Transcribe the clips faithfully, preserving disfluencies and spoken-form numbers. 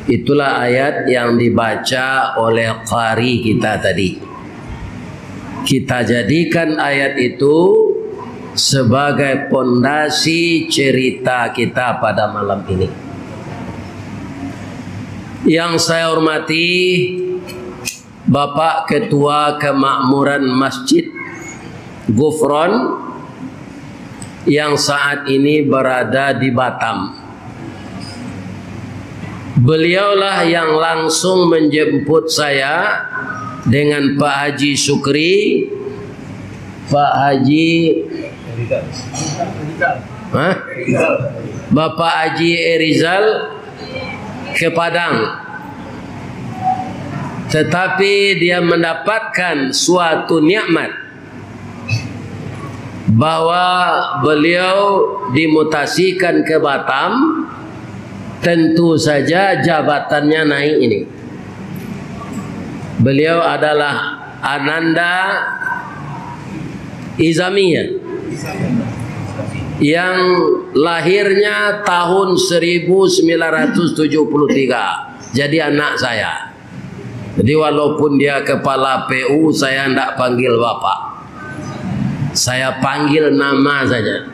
Itulah ayat yang dibaca oleh qari kita tadi. Kita jadikan ayat itu sebagai pondasi cerita kita pada malam ini. Yang saya hormati Bapak Ketua Kemakmuran Masjid Gufron yang saat ini berada di Batam. Beliaulah yang langsung menjemput saya dengan Pak Haji Syukri, Pak Haji, hah? Bapak Haji Erizal ke Padang. Tetapi dia mendapatkan suatu nikmat bahwa beliau dimutasikan ke Batam, tentu saja jabatannya naik ini. Beliau adalah Ananda Izamiyah yang lahirnya tahun seribu sembilan ratus tujuh puluh tiga. Jadi anak saya. Jadi, walaupun dia kepala P U, saya ndak panggil bapak. Saya panggil nama saja.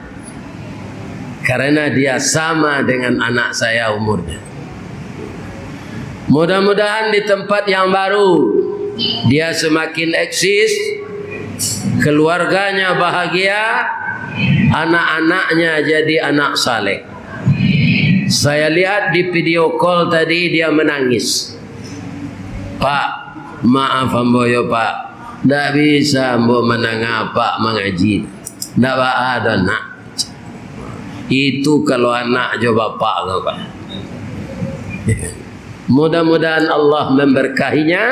Karena dia sama dengan anak saya umurnya. Mudah-mudahan di tempat yang baru, dia semakin eksis, keluarganya bahagia, anak-anaknya jadi anak saleh. Saya lihat di video call tadi, dia menangis. "Pak, maaf ambo yo, Pak. Ndak bisa ambo mandanga Apak mangaji. Ndak baa doh, Nak." Itu kalau anak jo bapak ko, Pak. Mudah-mudahan Allah memberkahinya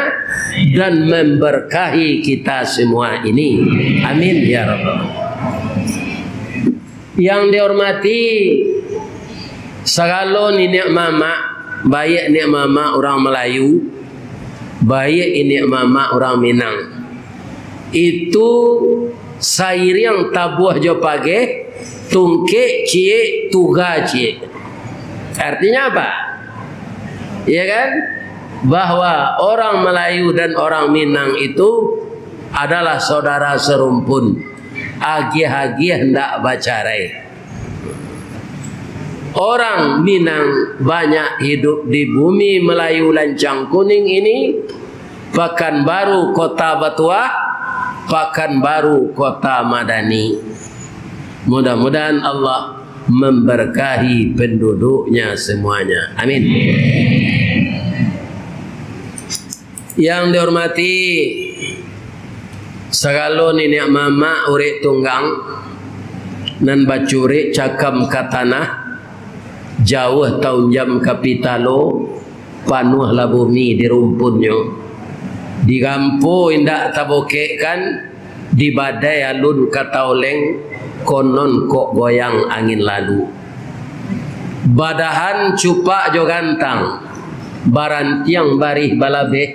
dan memberkahi kita semua ini. Amin, ya rabbal alamin. Yang dihormati sagalo niniak mamak, baiak niniak mamak urang Melayu, baiak niniak mamak urang Minang. Itu sairiang tabuah jo pageh, tungkek ciek, tuga ciek. Artinya apa? Ya kan? Bahwa orang Melayu dan orang Minang itu adalah saudara serumpun. Agiah-agiah ndak bacarai. Orang Minang banyak hidup di bumi Melayu Lancang Kuning ini, Pakanbaru Kota Batuah, Pakanbaru Kota Madani. Mudah-mudahan Allah memberkahi penduduknya semuanya. Amin. Yang dihormati sagalo niniak mamak urek tunggang, nan bacurek cakam ka tanah, jauah taunjam ka pitalo, panuahlah bumi di rumpunnyo. Di gampo indak tabokekkan, di badai alun ka taoleng, konon kok goyang angin lalu. Badahan cupak jo gantang, barantiang barih balabeh,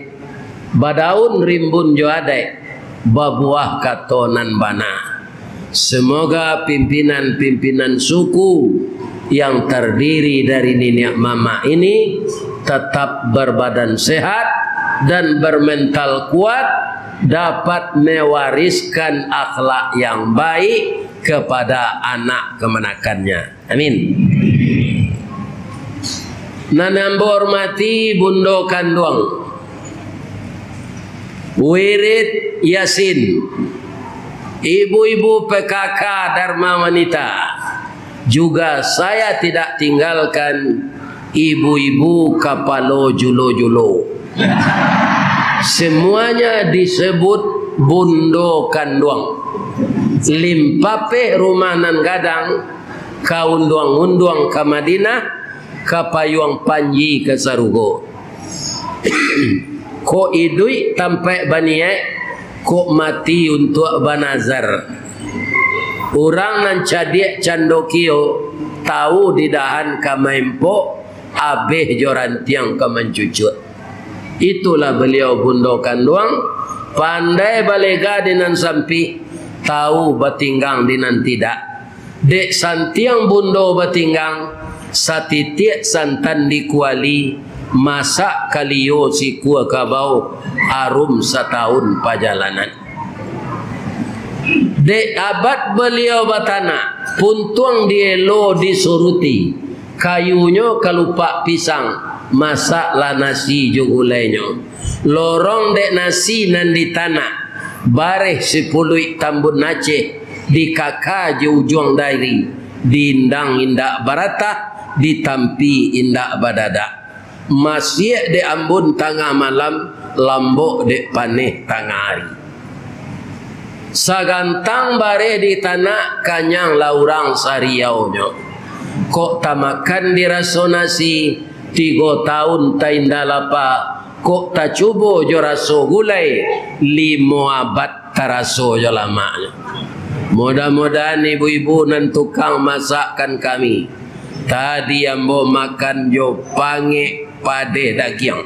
badaun rimbun jo adaik, babuah kato nan bana. Semoga pimpinan-pimpinan suku yang tardiri dari niniak mamak ini tetap berbadan sehat dan bermental kuat, dapat mewariskan akhlak yang baik kepada anak kemanakannya. Amin. Nan ambo hormati Bundo Kanduang, Wirid Yasin, ibu-ibu P K K Dharma Wanita, juga saya tidak tinggalkan ibu-ibu kapalo julo-julo. Semuanya disebut Bundo Kanduang. Limpapeh rumah nan gadang, ka unduang-unduang ka Madinah, ka payuang panji ka sarugo. Kok iduik tampaik baniaik, kok mati untuak banazar. Urang nan cadiak cando kio, tahu di dahan ka maimpok, abih jo rantiang ka mancucuak. Itulah baliau Bundo Kanduang, pandai balega di nan sampik, tahu batinggang di nan tidak. Dek santiang bundo batinggang, satitiak santan di kuali, Masak kalio sikua kabau, arum satahun pajalanan. Dek abat baliau batanak, puntuang dielo disuruti, kayunyo kalupak pisang, masaklah nasi jo gulainyo. Lorong dek nasi nan ditanak, bareh sipuluik tambun Aceh, dikaka jo ujuang dairi, diindang indak baratah, ditampi indak badadak. Masiak dek ambun tangah malam, lambok dek paneh tangah ari. Sagantang bareh ditanak, kanyang lah urang sariaunyo. Kok tamakan diraso nasi, tigo taun tainda lapa, kok tacubo jo raso gulai, limo abad taraso jo lamaknyo. Mudah-mudahan ibu-ibu nan tukang masakkan kami, tadi ambo makan jo pangek padeh dagiang,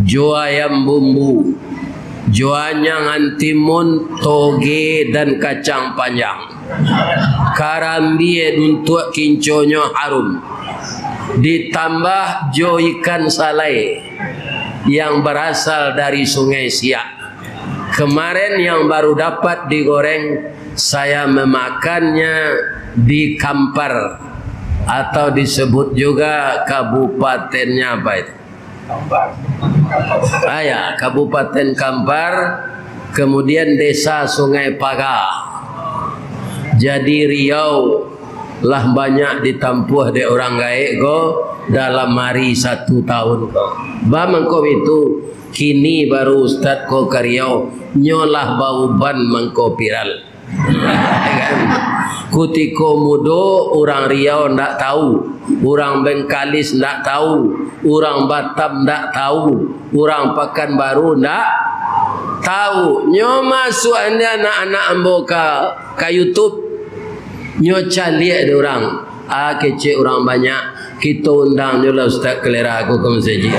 jo ayam bumbu, jo anyang antimun, toge, dan kacang panjang. Karambia untuak kinconyo harum, ditambah jo ikan salai yang barasal dari Sungai Siak. Kemarin yang baru dapat digoreng, saya memakannya di Kampar, atau disebut juga kabupatennya apa itu? Ah, ya, Kabupaten Kampar, kemudian Desa Sungai Paga. Jadi Riau lah banyak ditampuah dek urang gaek ko dalam ari satu tahun ko. Ba mangko itu, kini baru ustad ko ka Riau, nyo lah bauban mangko viral. Kan? Kutiko mudo, urang Riau ndak tahu, urang Bengkalis ndak tahu, urang Batam ndak tahu, urang Pakanbaru ndak tahu. Nyo masuak anak-anak ambo ka, ka YouTube, nyo caliak dek urang. Ah, kecek urang banyak, kito undang juo lah Ustaz Kelera ko ka musajik.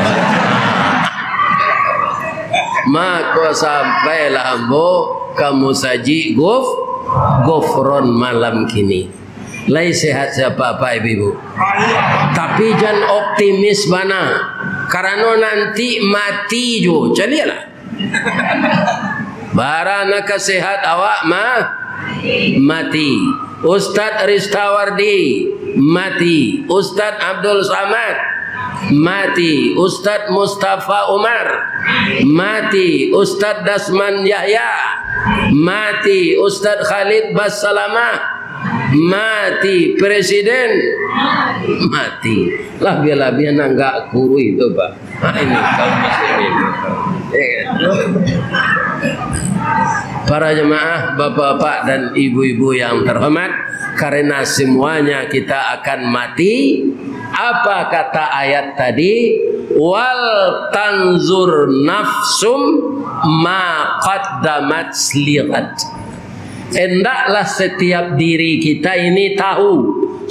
Mako, sampailah ambo ka musajik Guf-, Gufron malam kini. Lai sehat sia apak-apak, ibu-ibu? Tapi jan optimis bana, karano nanti mati juo. Caliaklah. Bara nan ka sehat awak ma-, mati. Ustadz Ristawardi, mati. Ustadz Abdul Samad, mati. Ustadz Mustafa Umar, mati. Ustadz Dasman Yahya, mati. Ustadz Khalid Basalamah, mati. Presiden, mati. Labiah-labiah nan agak kuruih tu, Pak. Ini kaum muslimin. Ya kan? Para jemaah, bapak-bapak dan ibu-ibu yang terhormat, karena semuanya kita akan mati, apa kata ayat tadi? "Wal tanzur nafsum ma qaddamat lighad." Hendaklah setiap diri kita ini tahu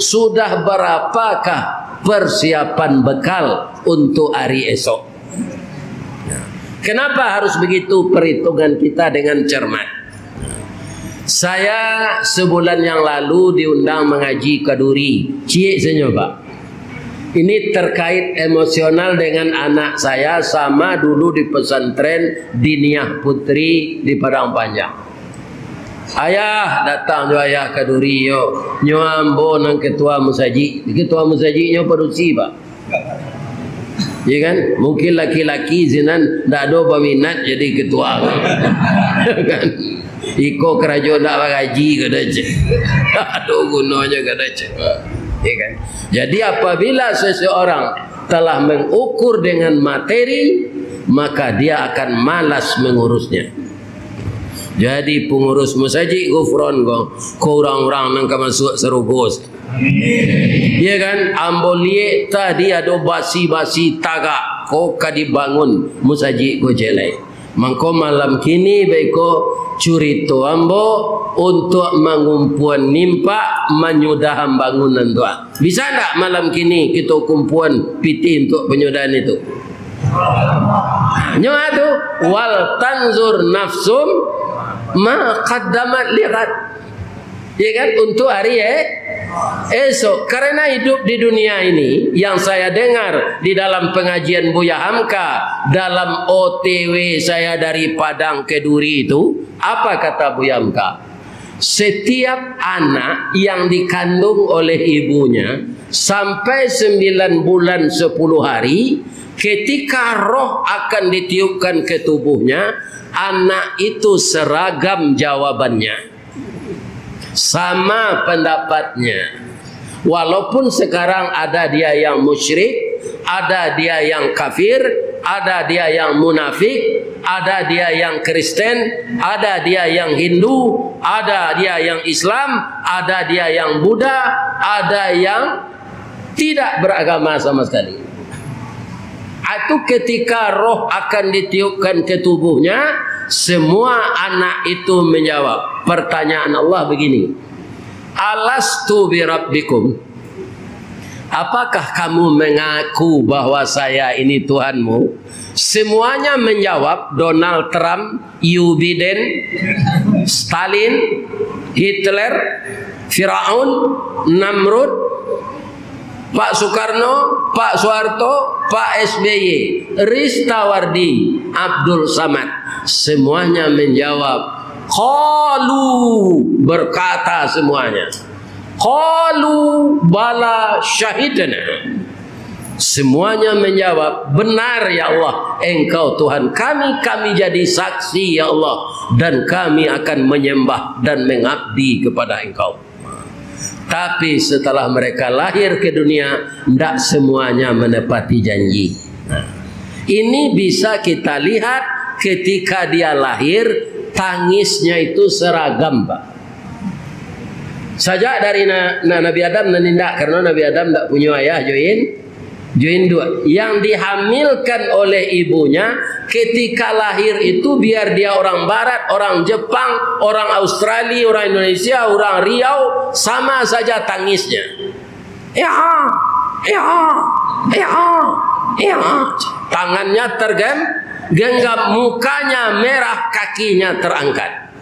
sudah berapakah persiapan bekal untuk hari esok. Kenapa harus begitu perhitungan kita dengan cermat? Saya sebulan yang lalu diundang mengaji Kaduri. Ciek saja, Pak. Ini terkait emosional dengan anak saya sama dulu di pesantren Diniah Putri di Padang Panjang. Ayah, datang jo ayah Kaduri yo. Nyo ambo nan ketua musajik. Ketua musajiknyo padusi, Pak. Ya kan? Mungkin laki-laki sinan ndak ado baminat jadi ketua. Kan? Iko karajo ndak bagaji, kata cek. Ndak ado gunonyo, kata cek. Ya kan? Jadi, apabila seseorang telah mengukur dengan materi, maka dia akan malas mengurusnya. Jadi, pengurus musajik Gufron ko, ko urang-urang nan ka masuak sarugo. Ya kan? Ambo liek tadi ado basi-basi tagak ko ka dibangun musajik ko cek lai. Mangko malam kini baiko curito ambo untuak mangumpuan nimpak manyudahan bangunan tu. Bisa ndak malam kini kito kumpuan pitih untuak panyudahan itu? Nyo tu, "Wal tanzur nafsum ma qaddamat lighad." Ya kan? Untuk hari, eh, esok. Karena hidup di dunia ini, yang saya dengar di dalam pengajian Buya Hamka, dalam O T W saya dari Padang ke Duri itu, apa kata Buya Hamka? Setiap anak yang dikandung oleh ibunya sampai sembilan bulan sepuluh hari, ketika roh akan ditiupkan ke tubuhnya, anak itu seragam jawabannya. Sama pendapatnya. Walaupun sekarang ada dia yang musyrik, ada dia yang kafir, ada dia yang munafik, ada dia yang Kristen, ada dia yang Hindu, ada dia yang Islam, ada dia yang Buddha, ada yang tidak beragama sama sekali. Itu ketika roh akan ditiupkan ke tubuhnya, semua anak itu menjawab. Pertanyaan Allah begini, "Alastu birabbikum?" Apakah kamu mengaku bahwa saya ini Tuhanmu? Semuanya menjawab, Donald Trump, Joe Biden, Stalin, Hitler, Firaun, Namrud, Pak Sukarno, Pak Soeharto, Pak S B Y, Ristawardi, Abdul Samad. Semuanya menjawab, qalu, berkata semuanya, qalu bala syahidna. Semuanya menjawab, "Benar, ya Allah, Engkau Tuhan kami, kami jadi saksi, ya Allah, dan kami akan menyembah dan mengabdi kepada Engkau." Tapi setelah mereka lahir ke dunia, ndak semuanya menepati janji. Nah, ini bisa kita lihat ketika dia lahir, tangisnya itu seragam, Pak. Sajak dari na-, na-, Nabi Adam nan indak, karena Nabi Adam ndak punyo ayah, jo in-, jo induak. Yang dihamilkan oleh ibunya, ketika lahir itu, biar dia orang Barat, orang Jepang, orang Australia, orang Indonesia, orang Riau, sama saja tangisnya. Ya, ya, ya, ya. Tangannya tergem-, genggam, mukanya merah, kakinya terangkat.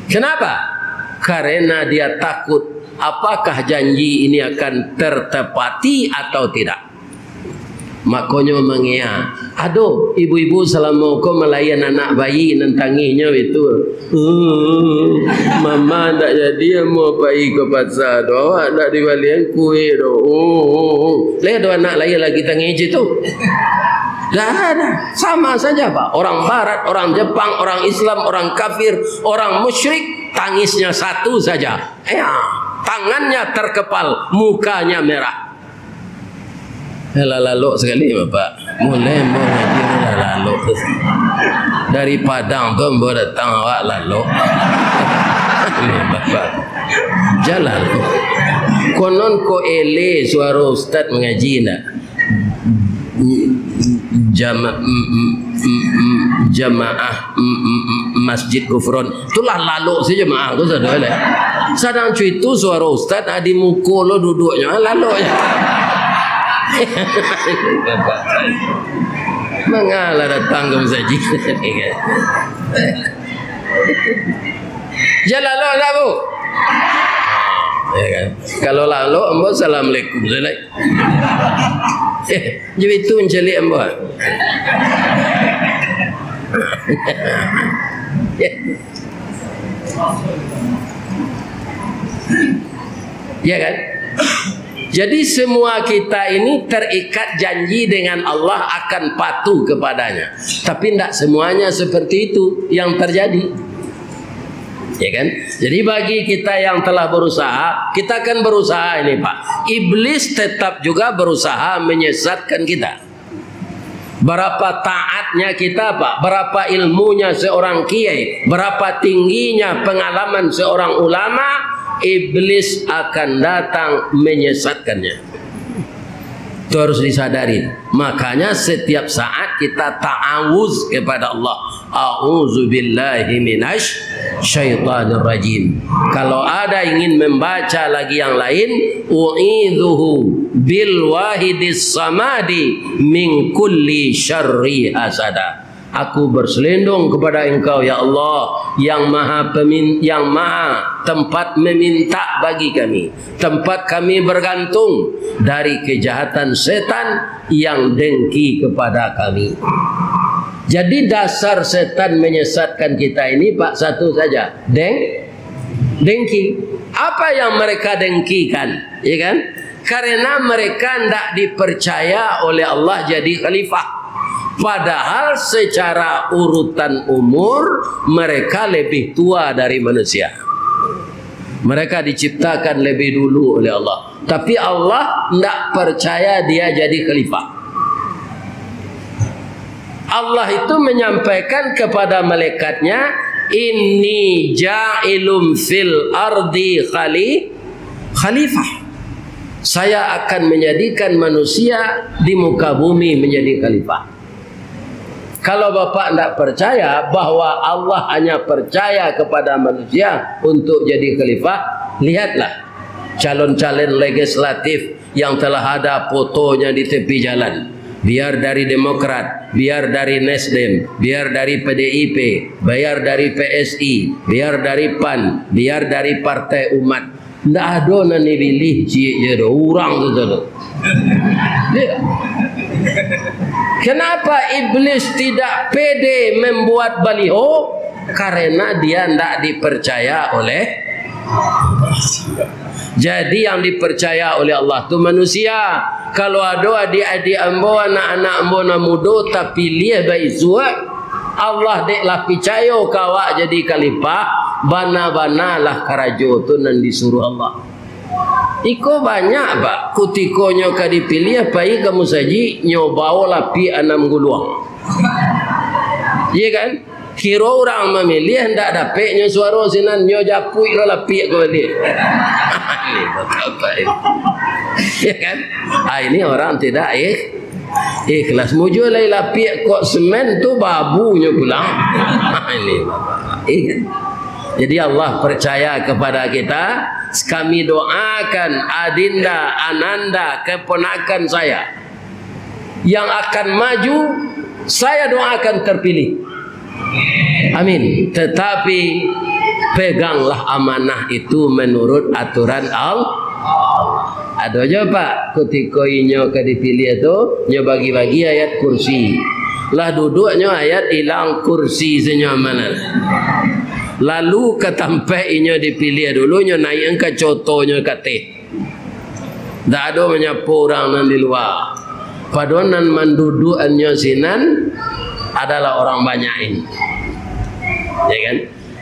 Kenapa? Karena dia takut, apakah janji ini akan tertepati atau tidak. Makonyo mangea. Ado ibu-ibu salamo ko malaian anak bayi nan tangihnyo itu. "Uh, mama ndak jadi ambo pai ka pasa doh, awak ndak dibalian kue doh. Uh, uh, uh." Lai ado anak lahia lagi tangih cak itu? Ndak ada. Sama saja, Pak. Orang Barat, orang Jepang, orang Islam, orang kafir, orang musyrik, tangisnya satu saja. Ya, tangannya terkepal, mukanya merah. Eh, lah lalok sakali, Bapak. Mulai ambo ngaji ni lah lalok tu. Dari Padang tu ambo datang, awak lalok. Ni, Bapak. Jan lalok. Konon ko elok suaro ustaz mangaji ndak? Jama-, mm, mm, mm, mm, jamaah, mm, mm, mm, Masjid Gufron. Itulah lalok sajo jamaah tu sadonyo lai. Sadang cuitu suaro ustaz, ah, di muko lo duduknyo, ah, laloknyo. Mangalah datang ka masajik. Jan lalok ndak, Bu? Ya kan? Kalau lalok, ambo assalamualaikum sajo lai. Eh, jadi itu mancaliak ambo. Ya kan? Jadi semua kita ini terikat janji dengan Allah akan patuh kepadanya. Tapi ndak semuanya seperti itu yang terjadi. Ya kan? Jadi bagi kita yang telah berusaha, kita akan berusaha ini, Pak. Iblis tetap juga berusaha menyesatkan kita. Berapa taatnya kita, Pak, berapa ilmunya seorang kiai, berapa tingginya pengalaman seorang ulama, iblis akan datang menyesatkannya. Itu harus disadari. Makanya setiap saat kita ta'awuz kepada Allah. A'udzubillahi minasy syaitanir rajim. Kalau ada ingin membaca lagi yang lain, u'idzuhu bil wahidis samadi min kulli syarri hasada. Aku berselindung kepada Engkau, ya Allah, yang maha pemin-, yang maha tempat meminta bagi kami, tempat kami bergantung dari kejahatan setan yang dengki kepada kami. Jadi, dasar setan menyesatkan kita ini, Pak, satu saja, deng-, dengki. Apa yang mereka dengkikan, ya kan? Karena mereka ndak dipercaya oleh Allah jadi khalifah. Padahal secara urutan umur, mereka lebih tua dari manusia. Mereka diciptakan lebih dulu oleh Allah. Tapi Allah ndak percaya dia jadi khalifah. Allah itu menyampaikan kepada malaikatnya, "Inni ja'ilun fil ardi khali-, khalifah." Saya akan menjadikan manusia di muka bumi menjadi khalifah. Kalau Bapak ndak percaya bahwa Allah hanya percaya kepada manusia untuk jadi khalifah, lihatlah calon-calon legislatif yang telah ada fotonya di tepi jalan. Biar dari Demokrat, biar dari Nasdem, biar dari P D I P, biar dari P S I, biar dari PAN, biar dari Partai Umat. Ndak ado nan dipilih ciek je do, urang tu, tu, tu. Kenapa iblis tidak pede membuat baliho? Karena dia ndak dipercaya oleh. Jadi, yang dipercaya oleh Allah tu manusia. Kalau ado adik-adik ambo, anak-anak ambo nan mudo tapiliah baisuak, Allah dek lah picayo ka awak jadi khalifah, bana-banalah karajo tu nan disuruah Allah. Iko banyak, Pak, kutiko nyo ka dipiliah, pai ka musajik, nyo bao lapiak anam guluang. Iya kan? Kiro urang mamiliah, ndak dapek nyo suaro sinan, nyo japuik lo lapiak ko baliak. Ini bapak-bapak ini. Ya kan? Ah, ini orang tidak, eh, ikhlas. Mujua lai lapiak kok semen tu, babunyo pulang. Ini bapak-bapak. Iya kan? Jadi Allah percaya kepada kita, kami doakan adinda, ananda, keponakan saya yang akan maju, saya doakan terpilih. Amin. Tetapi, peganglah amanah itu menurut aturan Allah. Ado jo, Pak, kutiko inyo ka dipiliah tu, nyo bagi-bagi ayat kursi. Lah duduak nyo ayat ilang, kursi se nyo amanah. Lalu ka tampek inyo dipiliah dulu, nyo naiak ka coto nyo ka ateh. Ndak ado manyapo urang nan di lua. Padahal nan manduduakannyo sinan adalah orang banyak ini. Ya kan?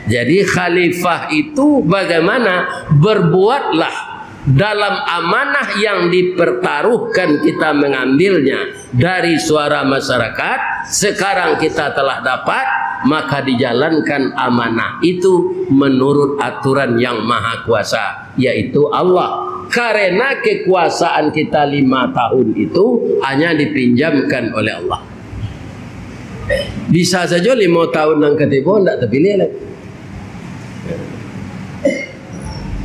Jadi khalifah itu bagaimana? Berbuatlah dalam amanah yang dipertaruhkan kita mengambilnya dari suara masyarakat, sekarang kita telah dapat, maka dijalankan amanah itu menurut aturan Yang Maha Kuasa, yaitu Allah. Karena kekuasaan kita lima tahun itu hanya dipinjamkan oleh Allah. Bisa saja lima tahun nan katibo ndak terpilih lagi.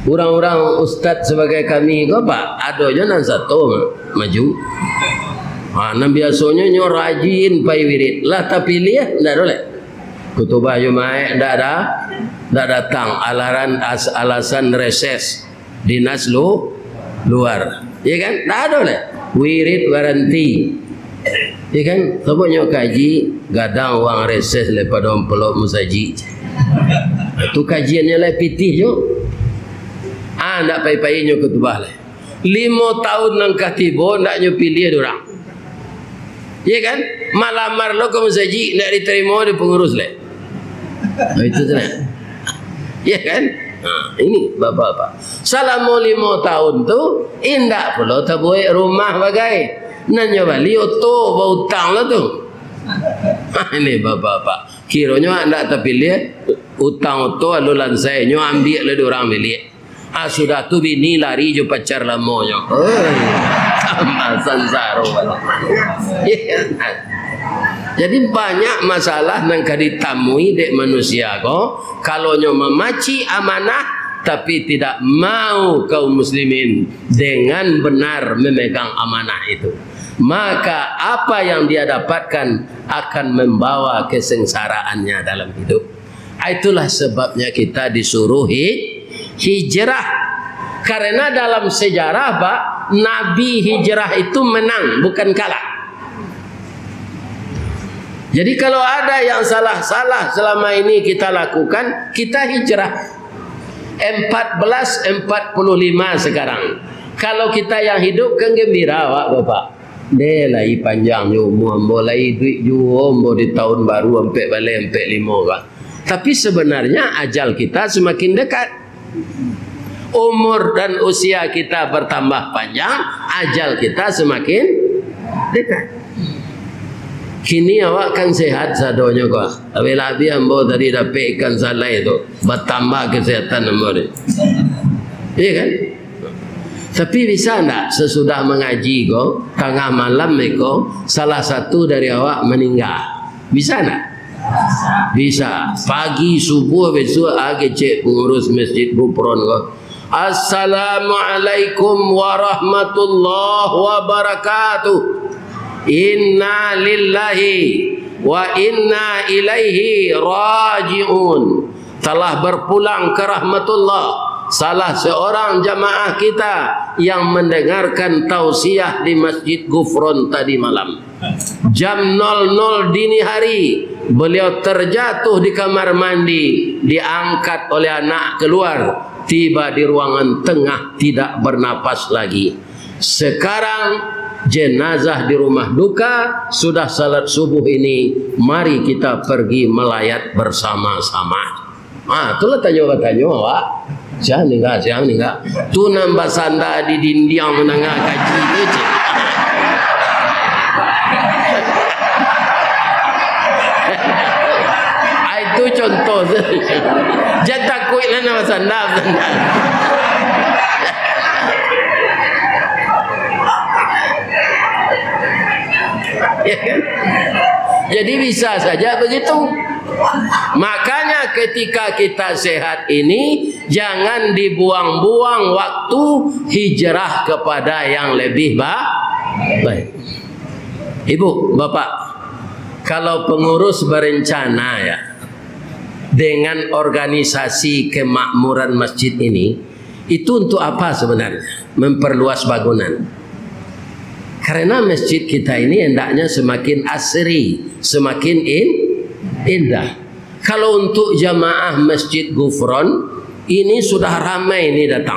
Urang-urang ustaz sabagai kami ko, Pak, adonyo nan sato maju. Ha, nan biasonyo nyo rajin pai wirid. Lah tapiliah, ndak ado lai. Kutubah Jumaik ndak ada, ndak datang. Alaran as-, alasan reses dinas lu-, luar. Ya kan? Ndak ado lai. Wirid baranti. Ya kan? Sababnyo kaji, gadang uang reses lai pado ampulok musajik. Tu kajiannyo lai pitih jo. Ah, ndak pai-pai nyo kutubah lai. Limo tahun nan ka tibo, ndak nyo piliah dek urang. Ya kan? Malamar lo ka musajik, ndak ditarimo dek pangurus lai. Nah, itu tu nah. Ya kan? Ha, ini bapak-bapak. Salamo limo tahun tu, indak pulo tabuek rumah bagai. Nan nyo bali oto bautang lo tu. Ha, ini bapak-bapak. Kironyo ndak tapiliah, utang oto lalu lansai, nyo ambiak lah dek urang miliak. Ah, sudah tu bini lari jo pacar lamonyo. Oi, tambah sansaro. Jadi banyak masalah nan ka ditamui dek manusia ko, kalau nyo mamaci amanah, tapi tidak mau kaum muslimin dengan benar memegang amanah itu, maka apa yang dia dapatkan akan membawa kesengsaraannya dalam hidup. Itulah sebabnya kita disuruh hi-, hijrah. Karena dalam sejarah, Pak, Nabi hijrah itu menang, bukan kalah. Jadi, kalau ada yang salah-salah selama ini kita lakukan, kita hijrah. Empat belas empat puluh lima sekarang. Kalau kita yang hidup, kan gembira awak, Bapak. Deh, lai panjang jo umua ambo, lai iduik juo ambo di tahun baru ampek baleh, ampek limo, kan. Tapi sebenarnya ajal kita semakin dekat. Umur dan usia kita bertambah panjang, ajal kita semakin dekat. Kini awak kan sehat sadonyo ko. Labiah-labiah ambo tadi dapek ikan salai tu, batambah kesehatan ambo ni. Iya kan? Tapi bisa ndak sesudah mangaji ko, tangah malam ko, salah satu dari awak maningga? Bisa ndak? Bisa. Pagi subuh bisuak, ah, kecek pangurus Masjid Gufron ko, "Assalamualaikum warahmatullahi wabarakatuh. Inna lillahi wa inna ilaihi raji'un." Telah berpulang ke rahmatullah salah seorang jamaah kita yang mendengarkan tausiah di Masjid Gufron tadi malam. Jam nol nol dini hari, beliau terjatuh di kamar mandi, diangkat oleh anak keluar, tiba di ruangan tengah, tidak bernapas lagi. Sekarang jenazah di rumah duka, sudah salat subuh ini, mari kita pergi melayat bersama-sama. Ah, tu lah tanyo batanyo awak. Sia maningga, sia maningga. Tu nan basanda di dindiang mandanga kaji tu, cek. Ah, itu contoh. Jan takuik lah nan basanda, basanda. Ya kan? Jadi bisa saja begitu. Makanya ketika kita sehat ini, jangan dibuang-buang waktu hijrah kepada yang lebih ba-, baik. Ibu, Bapak, kalau pengurus berencana ya, dengan organisasi kemakmuran masjid ini, itu untuk apa sebenarnya? Memperluas bangunan. Karena masjid kita ini hendaknya semakin asri, semakin in-, indah. Kalau untuk jamaah Masjid Gufron, ini sudah ramai ini datang.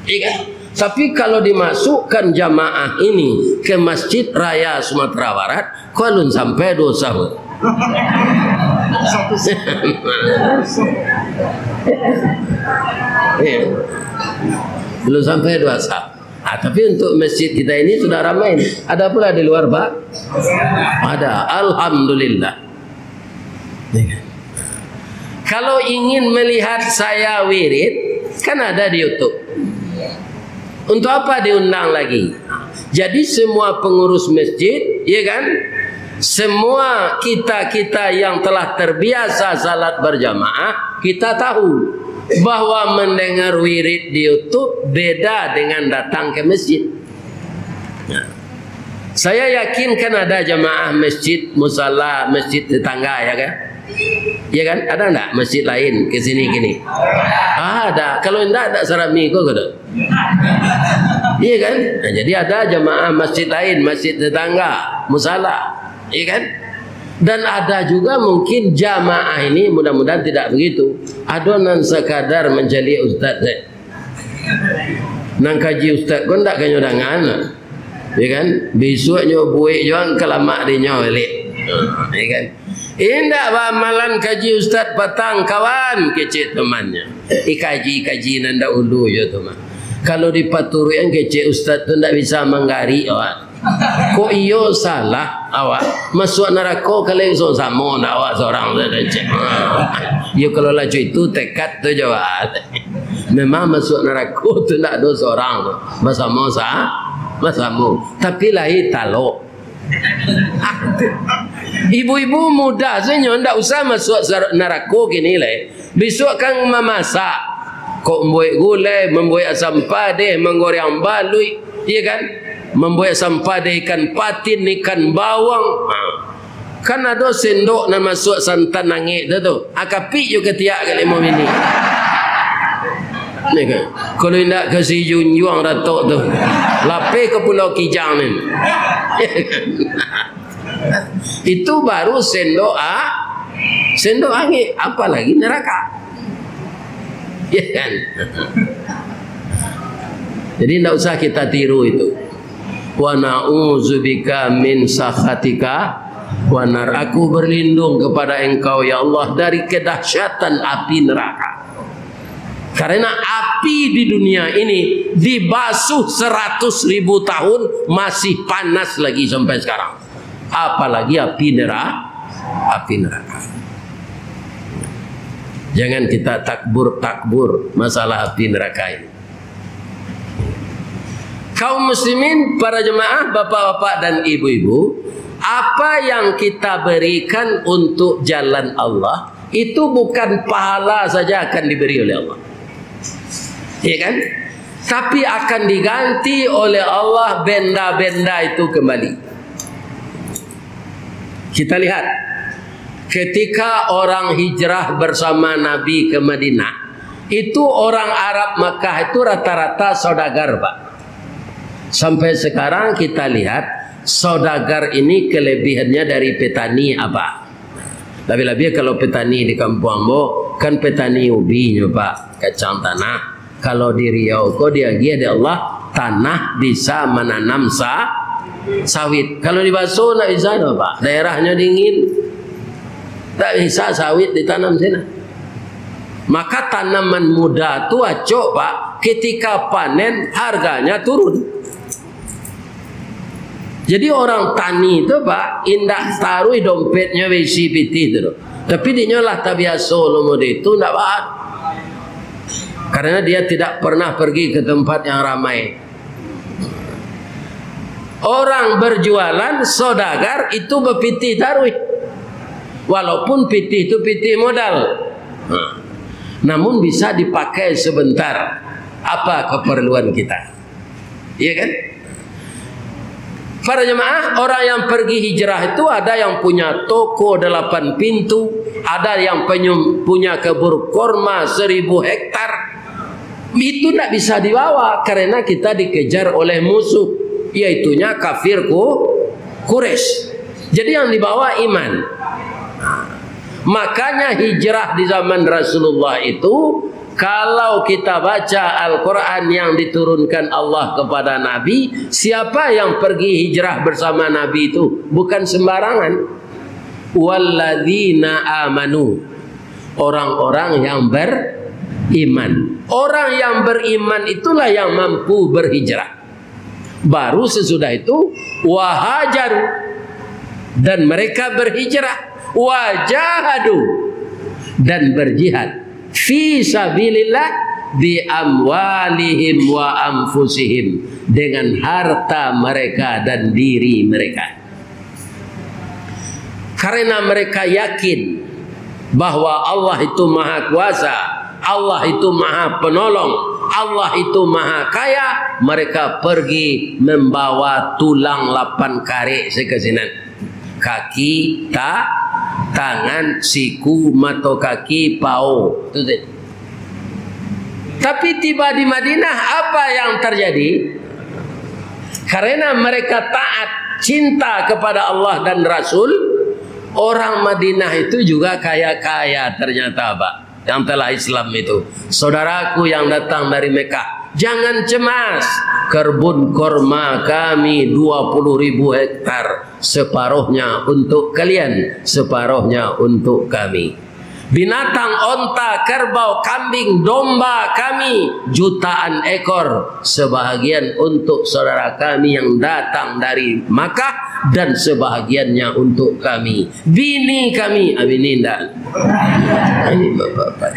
Iya kan? Tapi kalau dimasukkan jamaah ini ke Masjid Raya Sumatera Barat, ko alun sampai duo sahun. Iya. Belum sampai duo sahun. Ah, tapi untuk masjid kita ini sudah ramai. Ada pula di luar, Pak? Ada. Alhamdulillah. Iya kan? Kalau ingin melihat saya wirid, kan ada di YouTube. Untuk apa diundang lagi? Jadi semua pengurus masjid, ya kan? Semua kita-kita yang telah terbiasa salat berjamaah, kita tahu bahwa mendengar wirid di YouTube beda dengan datang ke masjid. Nah, saya yakin kan ada jamaah masjid, musala, masjid tetangga, ya kan? Ya kan? Ada ndak masjid lain ke sini kini? Ada. Kalau ndak, ndak sarami ko, ko tu. Iya kan? Nah, jadi ada jamaah masjid lain, masjid tetangga, musala. Iya kan? Dan ada juga mungkin jamaah ini, mudah-mudahan tidak begitu. Ado nan sakadar mancaliak ustaz saja. Nan kaji ustaz ko ndak kanyo dangan. Ya kan? Bisuaknyo buek juo ka lamak dinyo baliak. Ya kan? Indak baamalan kaji ustaz patang, kawan, kecek temannya. Ikaji-kaji nan dahulu jo tu mah. Kalau dipaturuikan kecek ustaz tu ndak bisa manggarik awak. Kok iyo salah awak? Masuak narako kalai samo-samo ndak awak sorang tu, kecek. Iyo kalau lah itu tekad tu jo awak. Memang masuak narako tu ndak ado sorang tu. Basamo sa-, basamo. Tapi lai talok. Ibu-ibu mudah sajo, ndak usah masuak sar-, narako kini lai. Bisuak kan mamasak. Kok mambuek gulai, mambuek asam padeh, manggoreang baluik, iya kan? Mambuek asam padeh ikan patin, ikan bawang. Ha. Kan ado sendok nan masuak santan angek tu, tu. Ah, kapik jo katiak ka limo minit. Ni kan? Kalau indak ka si junjuang datok tu. Lapeh ka Pulau Kijang ni. Itu baru sendok a-, sendok angek, apalagi neraka. Ya kan? Jadi, ndak usah kita tiru itu. "Wa na'udzubika min sakhatika wa nar." Aku berlindung kepada Engkau, ya Allah, dari kedahsyatan api neraka. Karena api di dunia ini dibasuh seratus ribu tahun, masih panas lagi sampai sekarang. Apalagi api nera-, api neraka. Jangan kita takbur-takbur masalah api neraka ini. Kaum muslimin, para jemaah, bapak-bapak dan ibu-ibu, apa yang kita berikan untuk jalan Allah, itu bukan pahala saja akan diberi oleh Allah. Ya kan? Tapi akan diganti oleh Allah benda-benda itu kembali. Kita lihat, ketika orang hijrah bersama Nabi ke Madinah, itu orang Arab Makkah itu rata-rata saudagar, Pak. Sampai sekarang kita lihat, saudagar ini kelebihannya dari petani apa? Labiah-labiah kalau petani di kampuang ambo, kan petani ubinyo, Pak, kacang tanah. Kalau di Riau ko diagiah dek Allah, tanah bisa mananam sa-, sawit. Kalau di Baso ndak bisa doh, Pak. Daerahnyo dingin. Ndak bisa sawit ditanam sinan. Maka tanaman muda tu acok, Pak, ketika panen harganya turun. Jadi orang tani tu, Pak, indak taruih dompetnyo baisi pitih tu doh. Tapi dinyo lah tabiaso lo mode itu, ndak baa. Karena dia tidak pernah pergi ke tempat yang ramai. Orang berjualan, saudagar itu bapitih taruih. Walaupun pitih tu pitih modal. Nah, namun bisa dipakai sebentar. Apa keperluan kita? Iya kan? Para jemaah, orang yang pergi hijrah itu ada yang punya toko delapan pintu, ada yang penyu-, punya kebun korma seribu hektar. Itu ndak bisa dibawa karena kita dikejar oleh musuh, yaitunya kafir Ku-, Quraisy. Jadi yang dibawa iman. Makanya hijrah di zaman Rasulullah itu, kalau kita baca Al-Quran yang diturunkan Allah kepada Nabi, siapa yang pergi hijrah bersama Nabi itu? Bukan sembarangan. Walladzina amanu. Orang-orang yang beriman. Orang yang beriman itulah yang mampu berhijrah. Baru sesudah itu, wahajaru, dan mereka berhijrah, wajahadu, dan berjihad, fi sabilillah, bi amwalihim wa anfusihim, dengan harta mereka dan diri mereka. Karena mereka yakin bahwa Allah itu Maha Kuasa, Allah itu Maha Penolong, Allah itu Maha Kaya, mereka pergi membawa tulang lapan karek sakasinan. Kaki, ta-, tangan, siku, mato kaki, pao. Itu saja. Tapi tiba di Madinah, apa yang terjadi? Karena mereka taat, cinta kepada Allah dan Rasul, orang Madinah itu juga kaya-kaya ternyata, Pak, yang telah Islam itu. Saudaraku yang datang dari Mekah, jangan cemas. Kebun korma kami dua puluh ribu hektar, separohnya untuk kalian, separohnya untuk kami. Binatang, onta, kerbau, kambing, domba kami jutaan ekor, sebahagian untuk saudara kami yang datang dari Makkah dan sebahagiannya untuk kami. Bini kami, ah, bini indak. Ini bapak-bapak.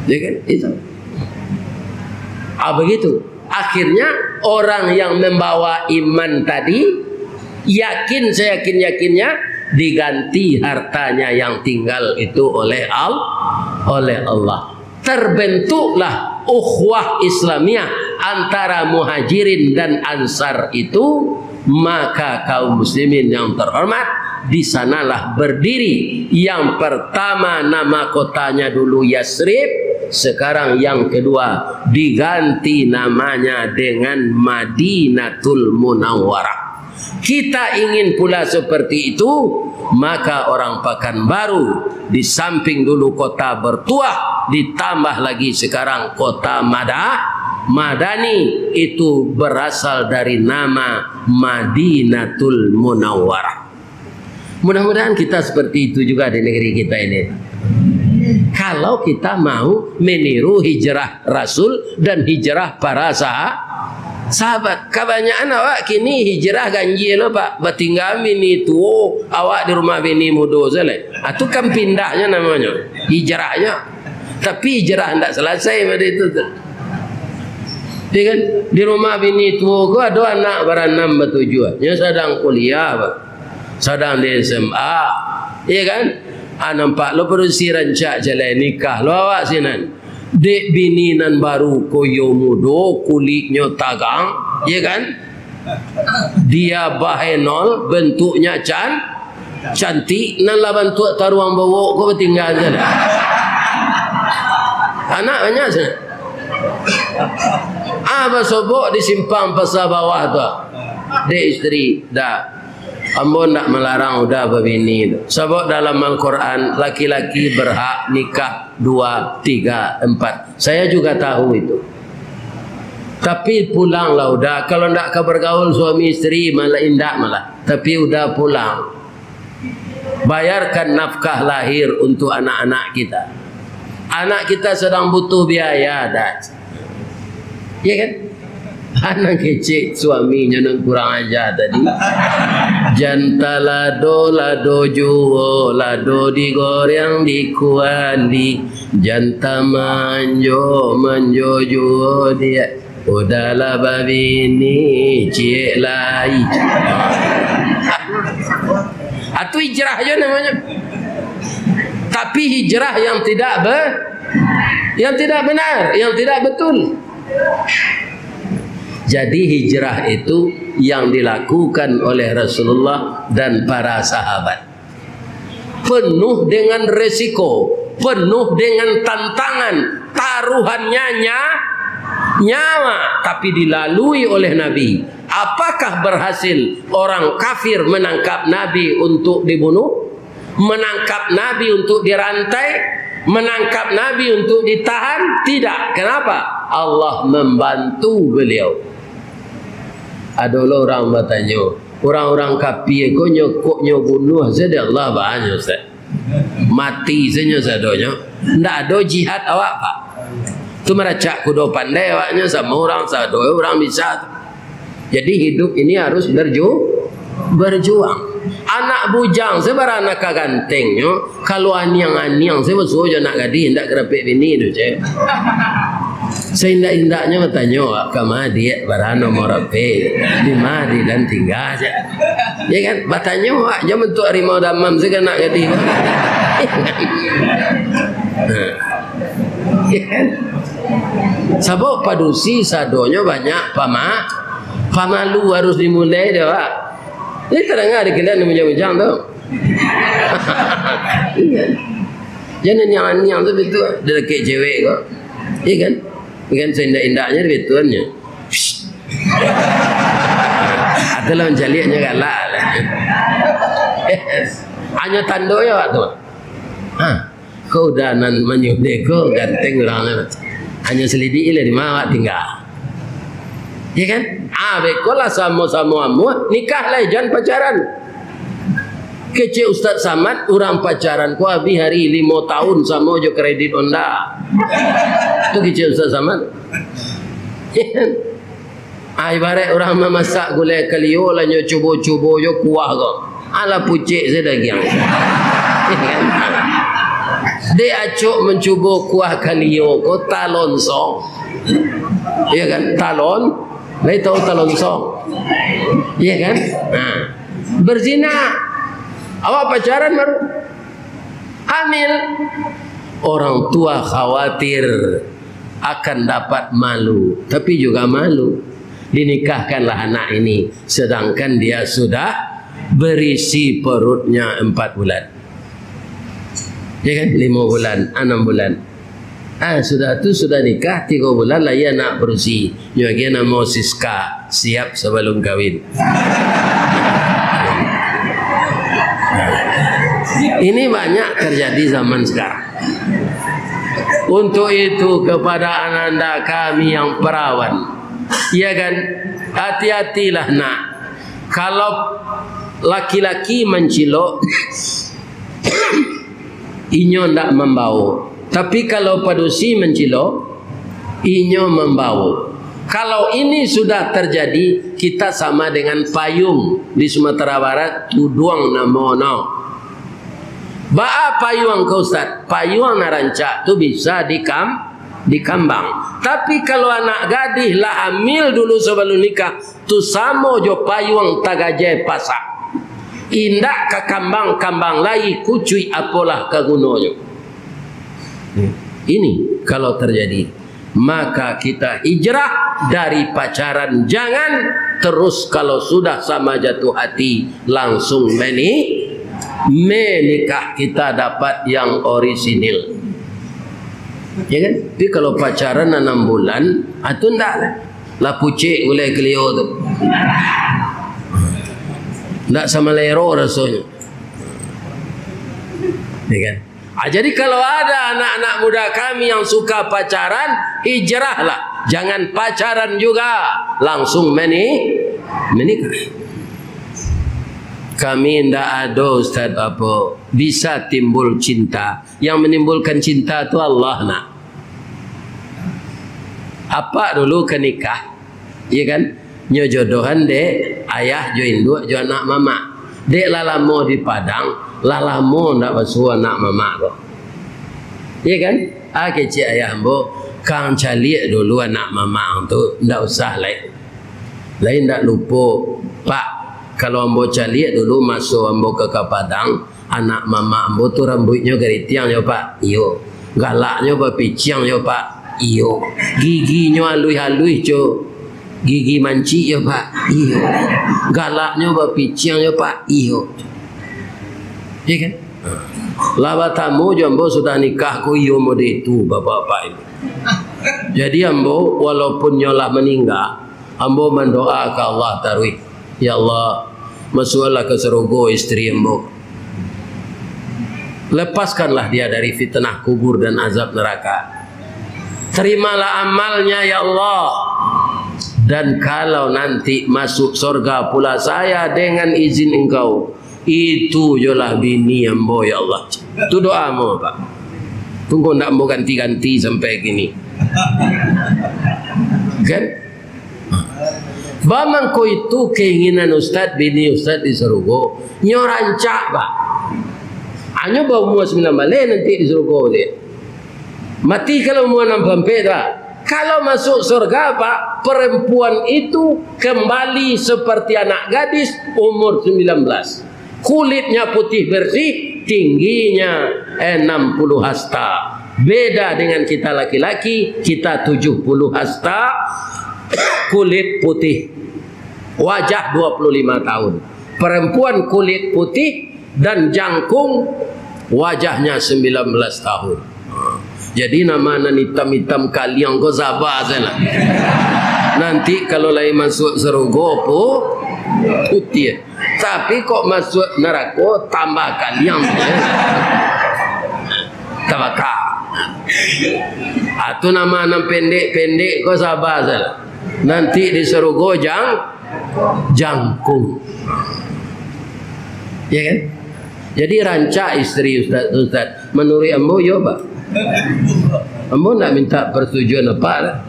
Ya kan? Itu. Ah, begitu. Akhirnya, orang yang membawa iman tadi, yakin seyakin-yakinnya, diganti hartanya yang tinggal itu oleh Al-, oleh Allah. Terbentuklah ukhuwah Islamiyah antara Muhajirin dan Ansar itu, maka kaum muslimin yang terhormat, di sanalah berdiri. Yang pertama nama kotanya dulu Yasrib, sekarang yang kedua diganti namanya dengan Madinatul Munawwarah. Kita ingin pula seperti itu, maka orang Pakanbaru, di samping dulu kota bertuah, ditambah lagi sekarang kota Mada-, Madani, itu berasal dari nama Madinatul Munawwarah. Mudah-mudahan kita seperti itu juga di negeri kita ini. Kalau kita mau meniru hijrah Rasul dan hijrah para sah-, sahabat. Kabanyakan awak kini hijrah ganjia lo, Pak. Batingga bini tuo, awak di rumah bini mudo sajo. Ah, tu kan pindahnyo namonyo, hijrahnyo. Tapi hijrah ndak salasai pado itu tu. Ya kan? Di rumah bini tuo ko ado anak baranam batujuah. Nyo sadang kuliah, Pak. Sadang di S M A. Ya kan? Ah, nampak lo padusi rancak jalai nikah lo awak sinan. Dek bini nan baru ko iyo mudo, kuliknyo tagang, ya kan? Dia bahenol, bentuknya can-, cantik, nan lah bantuak taruang bawok ko batingga sajo. Anak banyak sajo. Ah, basobok di simpang Pasar Bawah tu. Dek isteri, dah. Ambo ndak malarang Uda babini tu. Sabab dalam Al-Quran, laki-laki berhak nikah dua, tiga, empat. Saya juga tahu itu. Tapi pulanglah Uda. Kalau ndak ka bergaul suami isteri, malah indak malah. Tapi Uda pulang. Bayarkan nafkah lahir untuk anak-anak kita. Anak kita sedang butuh biaya, dah. Ya kan? Anak kecil suaminya nan kurang aja tadi. Jan talado, lado juo, lado digoreng di kuali. Jan tamanjo, manjo juo dia. Uda lah babini, ciek lai. Ah, tu hijrah je namanya. Tapi hijrah yang tidak be-, yang tidak benar, yang tidak betul. Jadi hijrah itu yang dilakukan oleh Rasulullah dan para sahabat. Penuh dengan resiko, penuh dengan tantangan, taruhannya nya-, nyawa, tapi dilalui oleh Nabi. Apakah berhasil orang kafir menangkap Nabi untuk dibunuh? Menangkap Nabi untuk dirantai? Menangkap Nabi untuk ditahan? Tidak. Kenapa? Allah membantu beliau. Ado lo urang batanyo, urang-urang kapia ko nyo kok nyo bunuah sajo dek Allah, baa nyo, Ustaz? Mati sajo sadonyo. Ndak ado jihad awak, Pak. Tu maracak kudo pandai awaknyo, samo urang sado, urang bisa tu. Jadi hidup ini harus berju-, berjuang. Anak bujang sajo bara nan ka gantengnyo, kalau aniang-aniang sajo basuo jo anak gadih, indak ka dapek bini tu, cek. Saindak-indaknyo batanyo, "Wak, kama diak, bara nomor H P, di ma di dan tingga," cek. Ya kan? Batanyo, Wak, jan bantuak harimau damam sajo anak gadih. Nah. Ya kan? Sabab padusi sadonyo banyak pama-, pamalu harus dimulai dek awak. Jadi tadanga di kalian nan bujang-bujang tu. Iya. Jan aniang-aniang tu bitu, di dakek cewek ko. Iya kan? Kan saindak-indaknyo bituannyo. Atau lawan caliaknyo galak lah. Hanyo tandonyo awak tu. Ha. Ko Uda nan manyudah ko ganteng urang tu. Hanyo salidik lah di ma awak tingga. Ya kan? Ah, beko lah samo-samo amuah, nikah lah, jan pacaran. Kecek Ustaz Samad, urang pacaran ko abih ari limo tahun samo jo kredit Honda. Tu kecek Ustaz Samad. Ya kan? Ah, ibarat urang mamasak gulai kalio, lah nyo cubo-cubo jo kuah ko. Alah pucek se dagiang. Dek acok mancubo kuah kalio ko talonsong. Iya kan? Talon, lai tahu talonsong? Iya kan? Nah, berzina. Awak pacaran baru hamil. Orang tua khawatir akan dapat malu, tapi juga malu. Dinikahkanlah anak ini, sedangkan dia sudah berisi perutnya empat bulan. Ya kan? Lima bulan, enam bulan. Ah, sudah tu, sudah nikah, tiga bulan lahia anak berusi. Nyo agiah namo Siska, siap sebelum kawin. Ini banyak terjadi zaman sekarang. Untuk itu, kepada ananda kami yang perawan, ya kan, hati-hatilah, nak. Kalau laki-laki mancilok, inyo ndak mambawo. Tapi kalau padusi mancilok, inyo mambawo. Kalau ini sudah terjadi, kita sama dengan payuang di Sumatera Barat, tuduang namonyo. Baa payuang ko, Ustaz? Payuang nan rancak tu bisa dikam-, dikambang. Tapi kalau anak gadih lah hamil dulu sabalun nikah, tu samo jo payuang tagajai pasak. Indak ka kambang-kambang lai, kucuik apolah ka gunonyo. Ini kalau terjadi, maka kita hijrah dari pacaran, jangan terus kalau sudah sama jatuh hati langsung meni-, menikah, kita dapat yang orisinil. Ya kan? Tapi kalau pacaran anam bulan, ah, tu ndak lah. Lah pucek gulai kelio tu. Ndak samalero rasonyo. Ya kan? Ah, jadi kalau ada anak-anak muda kami yang suka pacaran, hijrahlah. Jangan pacaran juga, langsung meni-, menikah. Kami ndak ado, Ustaz, apo, bisa timbul cinta. Yang menimbulkan cinta tu Allah, nak. Apak dulu ka nikah, iya kan? Nyo jodohan dek ayah jo induak jo anak mamak. Dek lah lamo di Padang, lah lamo ndak basuo anak mamak ko. Iya kan? Ah, kecek ayah ambo, kang caliak dulu anak mamak ang tu, ndak usah lai. Lai ndak lupo, Pak, kalau ambo caliak dulu maso ambo ka, ka Padang, anak mamak ambo tu rambuiknyo garitiang yo, Pak? Iyo. Galaknyo bapiciang yo, Pak? Iyo. Giginyo aluih-aluih co gigi mancik yo, Pak? Iyo. Galaknyo bapiciang yo, Pak? Iyo. Iya kan? Lah batamu jo ambo sudah nikah ko, iyo mode itu, bapak-bapak ini. Jadi ambo, walaupun nyo lah maningga, ambo mandoa ka Allah taruih, "Ya Allah, masuaklah ka sarugo isteri ambo. Lepaskanlah dia dari fitnah kubur dan azab neraka. Terimalah amalnya, ya Allah. Dan kalau nanti masuk surga pula saya dengan izin Engkau, itu jolah bini ambo, ya Allah." Tu doa ambo, Pak. Tunggu ndak ambo ganti-ganti sampai kini. Kan? Bamangko itu keinginan ustaz, bini ustaz di sarugo. Nyo rancak, Pak. Anyo baumua sambilan baleh nanti di sarugo dia. Mati kalau umua anam puluah ampek tu, Pak. Kalau masuk surga, Pak, perempuan itu kembali seperti anak gadis umur sembilan belas. Kulitnya putih bersih, tingginya enam puluh hasta. Beda dengan kita laki-laki, kita tujuh puluh hasta, kulit putih, wajah dua puluh lima tahun. Perempuan kulit putih dan jangkung, wajahnya sembilan belas tahun. Jadi, nama nan itam-itam kaliang ko saba sajolah. Nanti kalau lai masuk sarugo pu-, putih. Tapi kok masuk narako, tambah kaliang. Tabaka. Ah, tu nama nan pendek-pendek ko saba sajolah. Nanti di sarugo jang-, jangkung. Ya kan? Jadi rancak isteri ustaz, ustaz. Menurut ambo, yo, Pak. Ambo ndak minta persetujuan Apak lah.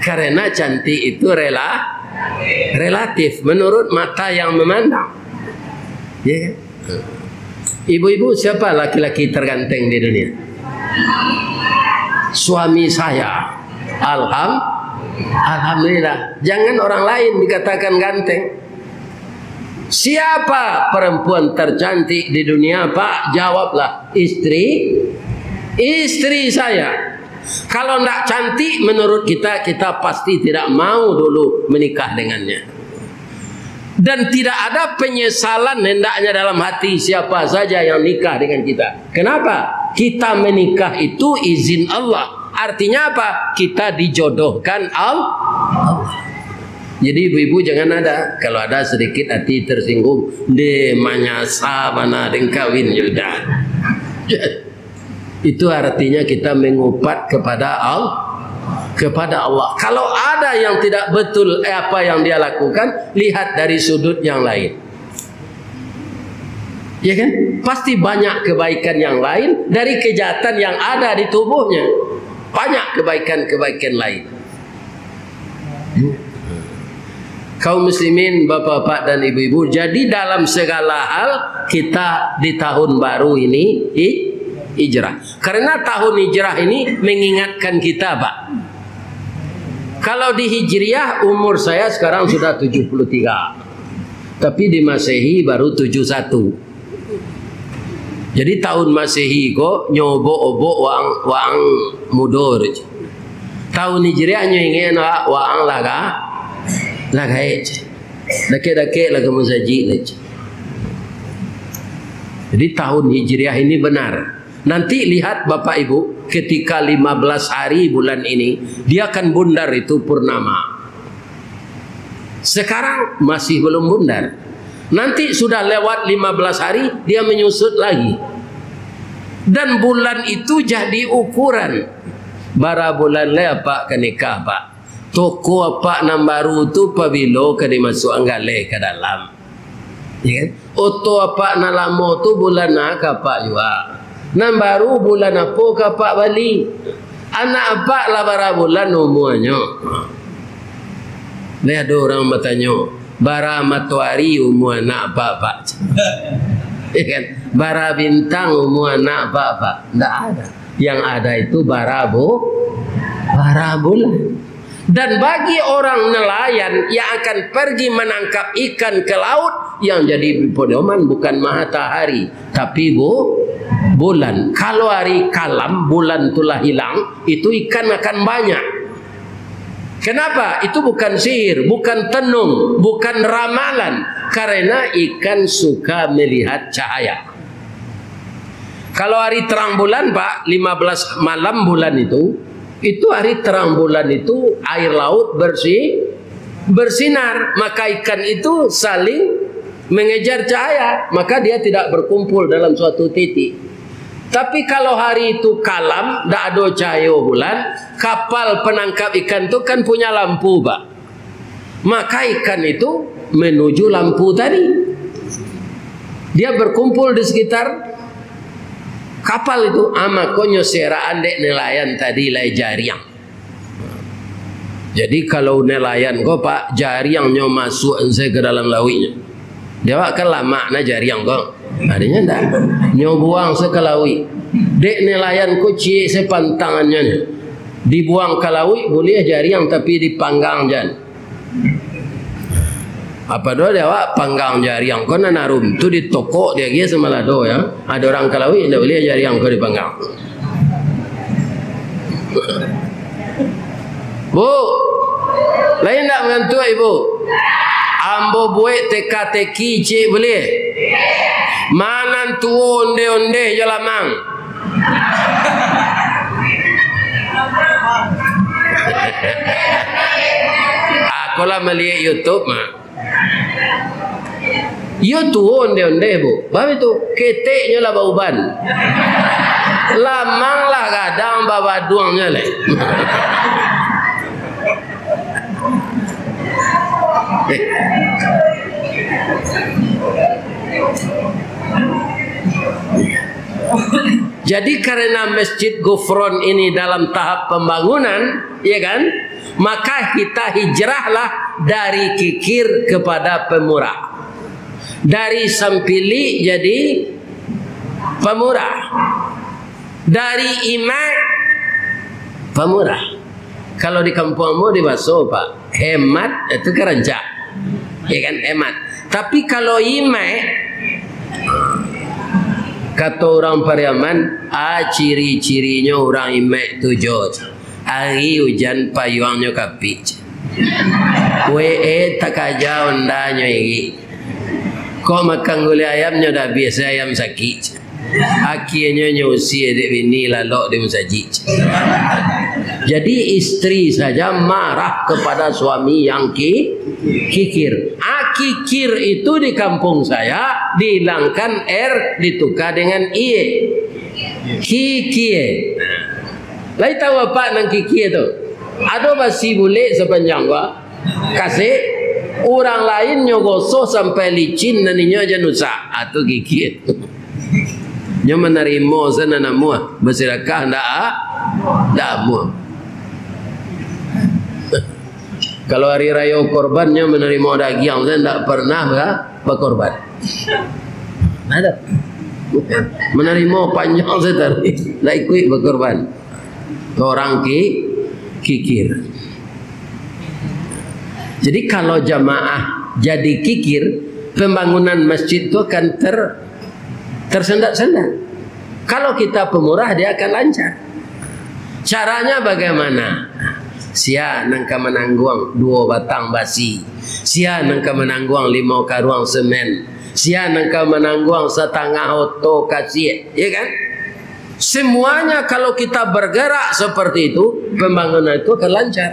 Karena cantik itu rela-, relatif, menurut mata yang memandang. Ya kan? Ibu-ibu, siapa laki-laki terganteng di dunia? Suami saya. Alham-, Alhamdulillah. Jangan orang lain dikatakan ganteng. "Siapa perempuan tercantik di dunia, Pak?" Jawablah, "Istri, istri saya." Kalau ndak cantik menurut kita, kita pasti tidak mau dulu menikah dengannya. Dan tidak ada penyesalan hendaknya dalam hati siapa saja yang nikah dengan kita. Kenapa? Kita menikah itu izin Allah. Artinya apa? Kita dijodohkan Al-, Allah. Jadi ibu-ibu jangan ada, kalau ada sedikit hati tersinggung, deh manyasa bana deng kawin, ya udah. Itu artinya kita mengupat kepada Al-, kepada Allah. Kalau ada yang tidak betul, eh, apa yang dia lakukan, lihat dari sudut yang lain. Ya kan? Pasti banyak kebaikan yang lain dari kejahatan yang ada di tubuhnya. Banyak kebaikan-kebaikan lain. Kaum muslimin, bapak-bapak dan ibu-ibu, jadi dalam segala hal kita di tahun baru ini hi-, hijrah. Karena tahun hijrah ini mengingatkan kita, Pak. Kalau di Hijriah, umur saya sekarang sudah tujuh puluh tiga. Tapi di Masehi baru tujuh satu. Jadi tahun Masehi ko nyo obok-obok waang, waang mudo tu. Tahun Hijriah nyo ingek waang lah ga-, lah gaek. Dakek-dakek lah ka masajik lah. Jadi tahun Hijriah ini benar. Nanti lihat Bapak Ibu, ketika lima belas hari bulan ini, dia akan bundar itu purnama. Sekarang masih belum bundar. Nanti sudah lewat lima belas hari, dia menyusut lagi. Dan bulan itu jadi ukuran. Bara bulan lai apak ka nikah, Pak? Toko apak nan baru tu pabilo ka dimasuakan galeh ka dalam? Ya kan? Oto apak nan lamo tu bulan a ka apak jua? Nan baru bulan apo ka apak bali? Anak apak lah bara bulan umuanyo? Lai ado urang batanyo, "Bara matoari umua anak apak, Pak?" Ya kan? "Bara bintang umua anak apak, Pak?" Ndak ada. Yang ada itu bara bu-, bara bulan. Dan bagi orang nelayan yang akan pergi menangkap ikan ke laut, yang jadi pedoman bukan matahari, tapi bu-, bulan. Kalau hari kalam, bulan tu lah hilang, itu ikan akan banyak. Kenapa? Itu bukan sihir, bukan tenung, bukan ramalan, karena ikan suka melihat cahaya. Kalau hari terang bulan, Pak, lima belas malam bulan itu, itu hari terang bulan itu, air laut bersih, bersinar, maka ikan itu saling mengejar cahaya, maka dia tidak berkumpul dalam suatu titik. Tapi kalau hari itu kalam, ndak ado cahayo bulan, kapal penangkap ikan tu kan punya lampu, Pak. Maka ikan itu menuju lampu tadi. Dia berkumpul di sekitar kapal itu. Ah, makonyo seraan dek nelayan tadi lai jariang. Jadi, kalau nelayan ko, Pak, jariangnyo masuak ensai ka dalam lauiknyo. Di awak kan lamak nah jariang ko. Adanya ndak. Nyo buang se ka lauik. Dek nelayan ko ciek se pantangannyo nyo. Dibuang ka lauik buliah jariang, tapi dipanggang jan. Apa doh di awak panggang jariang ko nan arum tu ditokok di agia samalado, ya. Ado urang ka lauik ndak buliah jariang ko dipanggang. Bu, lain ndak mangantuak, Ibu? Ambo buek teka-teki ciek buliah? Manan tuo onde-onde jo lamang. Aku lah maliek YouTube, Mak. Iyo tuo onde-onde, Bu. Baa itu? Keteknyo lah bauban. Lamang lah gadang babaduangnyo lai. Jadi, karena Masjid Gufron ini dalam tahap pembangunan, ya kan, maka kita hijrahlah dari kikir kepada pemurah. Dari sampilik jadi pemurah. Dari imak pemurah. Kalau di kampuang ambo di baso, Pak, hemat itu kan rancak. Ya kan, hemat. Tapi kalau imaik, kato urang Pariaman, ah, ciri-cirinyo urang imaik tu jo, ari ujan payuangnyo kapik. We e takaja ondanyo iri. Kok makan gulai ayam nyo dah biaso ayam sakik. Akienyo nyo usie dek bini lalok di musajik. Jadi istri saja marah kepada suami yang ki-, kikir. Ah, kikir itu di kampung saya dihilangkan er, ditukar dengan ie. Kikie. Lai tahu apak nan kikie tu? Ado basi bulek sapanjang gua. Kasek, urang lain nyo gosok sampai licin, nan inyo jan usak. Ah, tu kikie. Nyo manarimo sanan amuah, basirakah ndak a-, ndak amuah. Kalau hari rayo korban, nyo manarimo dagiang, sajo ndak pernah ba-, bakorban. Ndak ado. Manarimo panjang sajo tadi, ndak ikuik bakorban. Orang ki-, kikir. Jadi, kalau jamaah jadi kikir, pembangunan masjid tu akan ter-, tersendat-sendat. Kalau kita pemurah, dia akan lancar. Caranya bagaimana? Sia nan ka manangguang duo batang basi, sia nan ka manangguang limo karuang semen, sia nan ka manangguang satangah oto kasiak, ya kan? Semuanya kalau kita bergerak seperti itu, pembangunan itu akan lancar.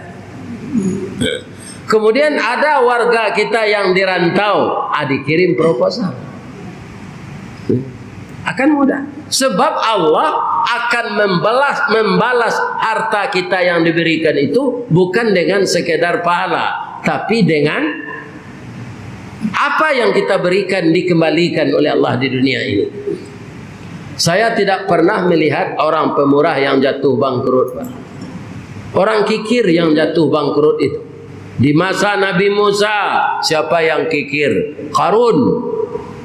Kemudian ada warga kita yang di rantau, ah, dikirim proposal. Akan mudah. Sebab Allah akan membalas, membalas harta kita yang diberikan itu bukan dengan sekedar pahala, tapi dengan apa yang kita berikan dikembalikan oleh Allah di dunia ini. Saya tidak pernah melihat orang pemurah yang jatuh bangkrut, Pak. Orang kikir yang jatuh bangkrut itu. Di masa Nabi Musa, siapa yang kikir? Karun.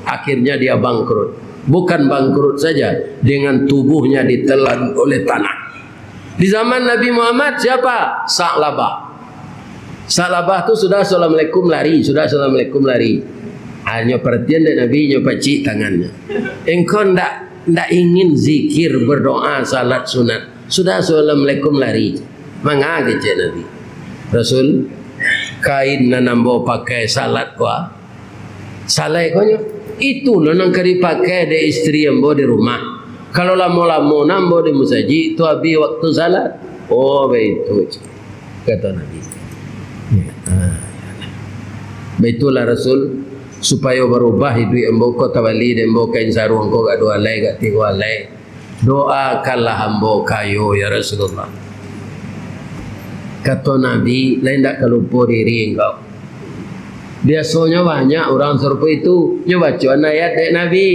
Akhirnya dia bangkrut. Bukan bangkrut saja, dengan tubuhnya ditelan oleh tanah. Di zaman Nabi Muhammad, siapa? Sa'labah. Sa'labah tu sudah assalamualaikum lari, sudah assalamualaikum lari. Hanyo perhatian dek Nabi, nyo pacik tangannyo. Engkau ndak, ndak ingin zikir, berdoa, salat sunat. Sudah assalamualaikum lari. Manga kecek Nabi. Rasul, kain nan ambo pakai salat ko, ah, salai konyo. Itu lo nan ka dipakai dek istri ambo di rumah. Kalau lamo-lamo nan ambo di musajik, tu abih waktu salat. Oh, baitu, kato Nabi. Ya, ah. Baitulah Rasul, supayo barubah iduik ambo ko, tabali dek ambo kain saruang ko agak duo alai, agak tigo alai. Doakanlah ambo kayo, ya Rasulullah. Kato Nabi, lai ndak ka lupo diri engkau. Biasonyo banyak urang sarupo itu. Nyo bacoan ayat dek Nabi,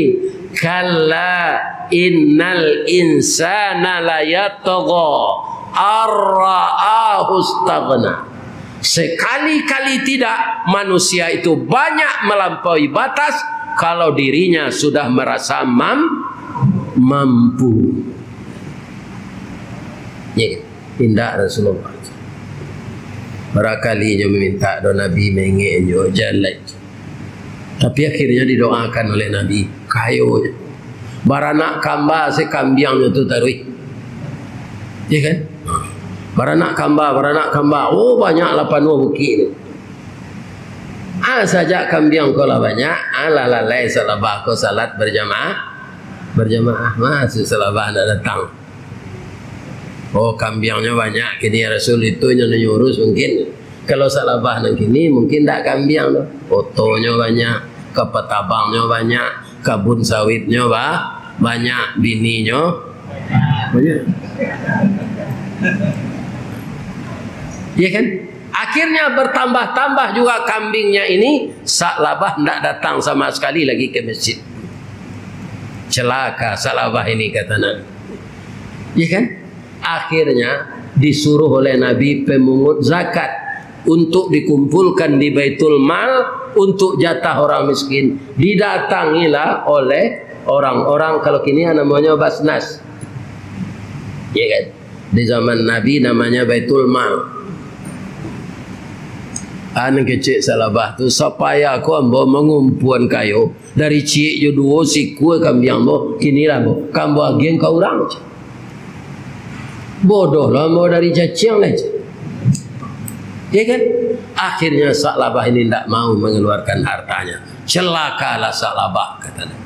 "Kalla innal insana layatgha arra'ahu istaghna." Sekali-kali tidak, manusia itu banyak melampaui batas kalau dirinya sudah merasa mam-, mampu. Ya, indak Rasulullah. Barakali nyo mamintak do Nabi, mangek nyo jalan. Tapi akhirnya didoakan oleh Nabi, kayo nyo. Baranak kamba se kambiang nyo tu taruih. Ya kan? Baranak kamba, baranak kamba. Oh, banyak lah panuah bukik tu. Ah, sajak kambiang ko lah banyak, ah, lah lalai Sa'labah ko salat berjamaah. Berjamaah, masih Sa'labah ndak datang. Oh, kambiangnyo banyak, kini Rasul itu nyo nan urus mungkin. Kalau Sa'labah nan kini, mungkin ndak kambiang tu. Otonyo banyak, kapatabangnyo banyak, kabun sawitnyo ba-, banyak, bininyo banyak. Iya kan? Akhirnya bertambah-tambah juga kambingnya ini, Sa'labah ndak datang sama sekali lagi ke masjid. Celaka Sa'labah ini, kata Nabi. Iya kan? Akhirnya disuruh oleh Nabi pemungut zakat untuk dikumpulkan di Baitul Mal untuk jatah orang miskin. Didatangilah oleh orang-orang, kalau kini namanya Basnas. Ya kan? Di zaman Nabi namanya Baitul Mal. Ah, nan kecek Salabah tu, sapayah ko ambo mangumpuan kayo dari ciek jo duo sikua kambiang ambo, kini lah ambo, ka ambo agiah ka urang. Bodoh lah ambo dari caciang lah. Ya kan? Akhirnya Salabah ini ndak mau mengeluarkan hartanya. Celakalah Salabah, kata Nabi.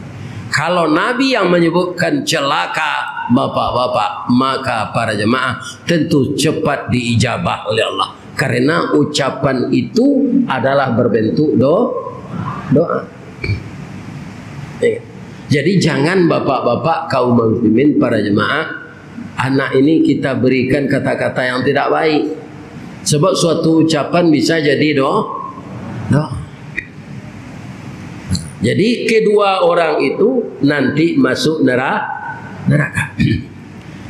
Kalau Nabi yang menyebutkan celaka, bapak-bapak, maka para jemaah tentu cepat diijabah oleh Allah. Karena ucapan itu adalah berbentuk do-, doa. Ya. Jadi, jangan bapak-bapak, kaum muslimin, para jemaah, anak ini kita berikan kata-kata yang tidak baik. Sebab suatu ucapan bisa jadi do-, doa. Jadi, kedua orang itu nanti masuk nera-, neraka.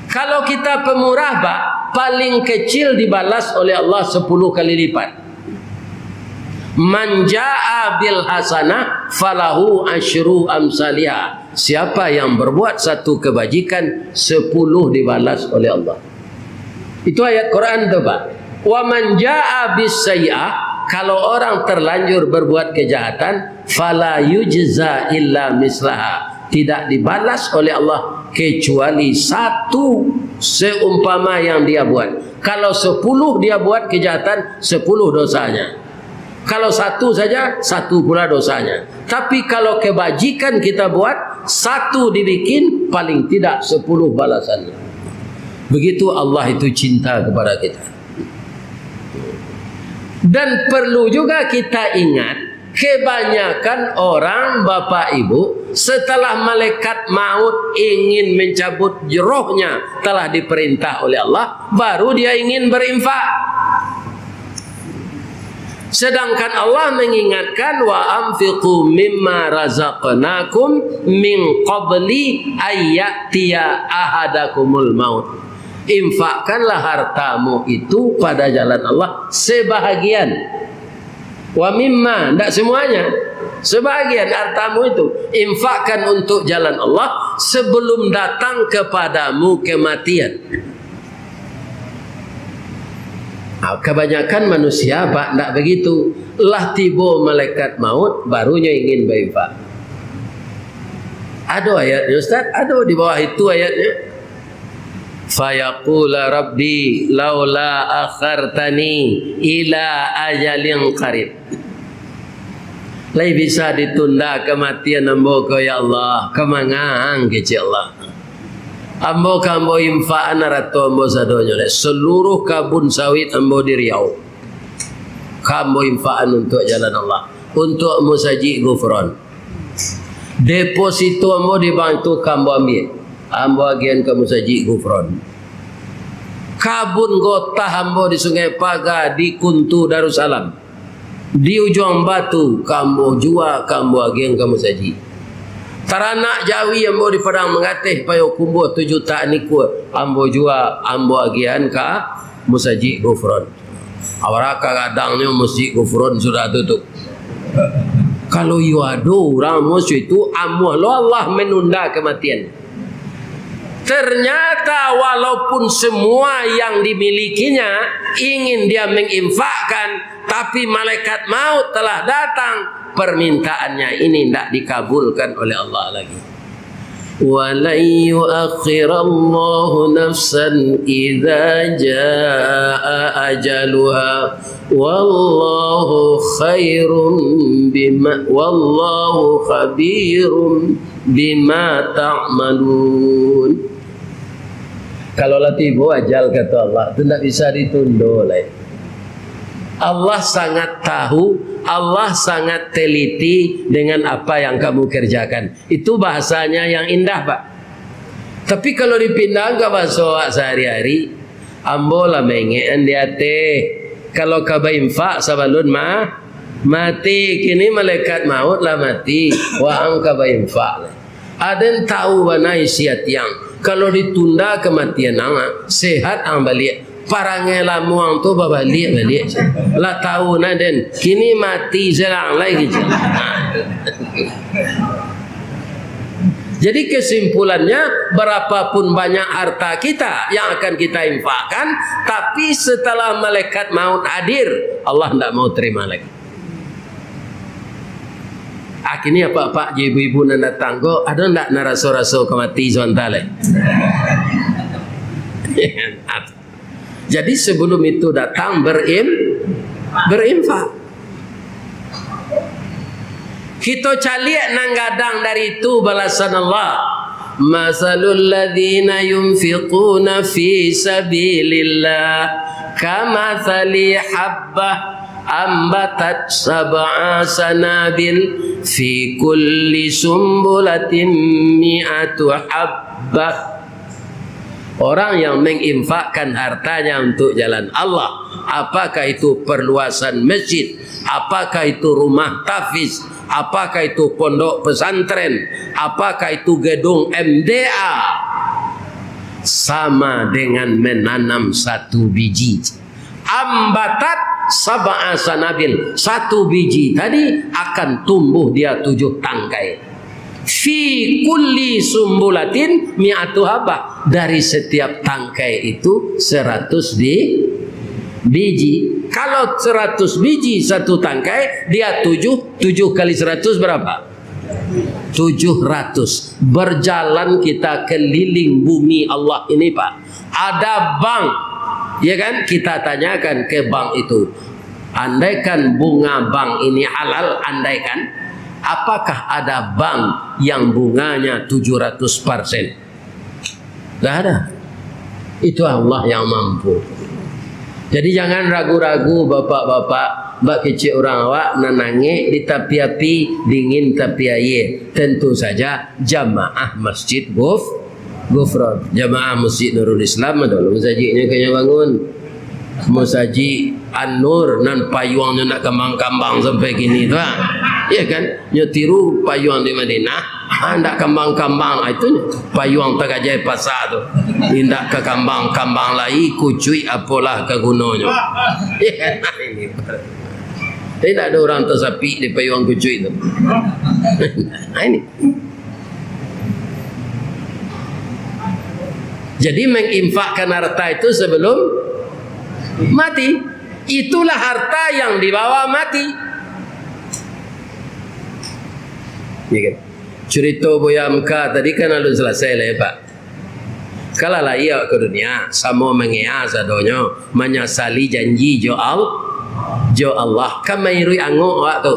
Kalau kita pemurah, Pak, paling kecil dibalas oleh Allah sepuluh kali lipat. "Man jaa bil hasanah falahu asyru amsaliha." Siapa yang berbuat satu kebajikan, sepuluh dibalas oleh Allah. Itu ayat Quran tu, Pak. "Wa man jaa bis sayyi'ah," kalau orang terlanjur berbuat kejahatan, "fala yujza illa mislaha," tidak dibalas oleh Allah kecuali satu seumpama yang dia buat. Kalau sepuluh dia buat kejahatan, sepuluh dosanya. Kalau satu saja, satu pula dosanya. Tapi kalau kebajikan kita buat, satu dibikin, paling tidak sepuluh balasannya. Begitu Allah itu cinta kepada kita. Dan perlu juga kita ingat, kebanyakan orang, Bapak Ibu, setelah malaikat maut ingin mencabut rohnya, telah diperintah oleh Allah, baru dia ingin berinfak. Sedangkan Allah mengingatkan, "Wa anfiqu mimma razaqnakum min qabli ayyatiya ahadakumul maut." Infakkanlah hartamu itu pada jalan Allah sebahagian. Wa mimma, ndak semuanya. Sebahagian hartamu itu infakkan untuk jalan Allah sebelum datang kepadamu kematian. Ah, kebanyakan manusia, Pak, ndak begitu. Lah tibo malaikat maut, barunyo ingin bainfak. Ado ayatnyo, Ustaz? Ado di bawah itu ayatnyo. "Fayaqula Rabbi laula akhartani ila ajalin qarib." Lai bisa ditunda kamatian ambo ko, ya Allah? Ka manga ang, kecek Allah. Ambo ka ambo infakan arato ambo sadonyo lai. Seluruh kabun sawit ambo di Riau ka ambo infakan untuak jalan Allah, untuak Musajik Gufron. Deposito ambo di bank tu ka ambo ambiak, ambo agiahan ka Musajik Gufron. Kabun gotah ambo di Sungai Paga, di Kuntu Darussalam, di Ujuang Batu, ka ambo jua, ka ambo agiahan ka Musajik. Taranak jawi ambo di Padang Mangateh, Payokumbuah, tujuah tak nikua, ambo jua, ambo agiahan ka Musajik Gufron. Awara ka gadangnyo Musajik Gufron sudah tu tu. Kalau iyo ado urang musuh itu, amuah lo Allah menunda kematian. Ternyata walaupun semua yang dimilikinya ingin dia menginfakkan, tapi malaikat maut telah datang, permintaannya ini ndak dikabulkan oleh Allah lagi. "Wa lan yu'akhirallahu nafsan idza jaa ajaluha, wallahu khairum bima, wallahu khabirum bima ta'malun." Kalau lah tibo ajal, kato Allah, tu ndak bisa ditundo lai. Allah sangat tahu, Allah sangat teliti dengan apa yang kamu kerjakan. Itu bahasanya yang indah, Pak. Tapi kalau dipindahan ka bahaso awak sahari-hari, ambo lah maingekan di ateh, kalau ka bainfak sabalun ma-, mati. Kini malaikat maut lah mati, waang ka bainfak. Aden tahu bana isi ati ang. Kalau ditunda kematian ang, sehat ang baliak. Parangai lamo ang tu babaliak-baliak. Lah tahu nah den, kini mati selang lai kecek. Jadi kesimpulannya, berapapun banyak harta kita yang akan kita infakkan, tapi setelah malaikat maut hadir, Allah ndak mau terima lagi. Akhirnya, pak-pak jo ibu-ibu nan datang ko, ado ndak nan raso-raso ka mati sabanta lai? Jadi, sebelum itu datang, berim-, berinfak. Kito caliak nan gadang dari itu balasan Allah. "Masalul ladzina yunfiquna fi sabilillah kamatsali habbah ambatat sab'a sanabil fi kulli sumbulatin mi'atu habbah." Orang yang menginfakkan hartanya untuk jalan Allah, apakah itu perluasan masjid, apakah itu rumah tahfiz, apakah itu pondok pesantren, apakah itu gedung M D A, sama dengan menanam satu biji. Ambatat sab'a sanabil, satu biji tadi akan tumbuh dia tujuh tangkai. Fi kulli sumbulatin mi'atu habah, dari setiap tangkai itu seratus bi-, biji. Kalau seratus biji satu tangkai, dia tujuh, tujuh kali seratus berapa? Tujuh ratus. Berjalan kita keliling bumi Allah ini, Pak. Ada bank, ya kan? Kita tanyakan ke bank itu, andaikan bunga bank ini halal, andaikan, apakah ada bank yang bunganya tujuh ratus persen? Tidak ada. Itu Allah yang mampu. Jadi, jangan ragu-ragu, bapak-bapak, bak kecek urang awak nan nangek di tapi api, dingin tapi aia. Tentu saja, jamaah Masjid Guf-, Gufron. Jamaah Masjid Nurul Islam, ado lo musajiknyo kanyo bangun. Musajik An-Nur, nan payuangnyo ndak kambang-kambang sampai kini tu, ha. Iya kan? Nyo tiru payuang di Madinah, ha, ndak kambang-kambang, ha, itu nyo payuang tagajai pasa tu. Indak ka kambang-kambang lai, kucuik apolah ka gunonyo. Iya kan? Ini. Tapi ndak ado urang tasapik di payuang kucuik tu. Ha, ini. Jadi, menginfakkan harta itu sebelum mati. Itulah harta yang dibawa mati. Ya kan? Curito Buya Hamka tadi kan alun salasai lai, Pak. Kalau lahia ka dunia, samo mangea sadonyo, manyasali janji jo Al-, jo Allah. Kan mairuik angok awak tu.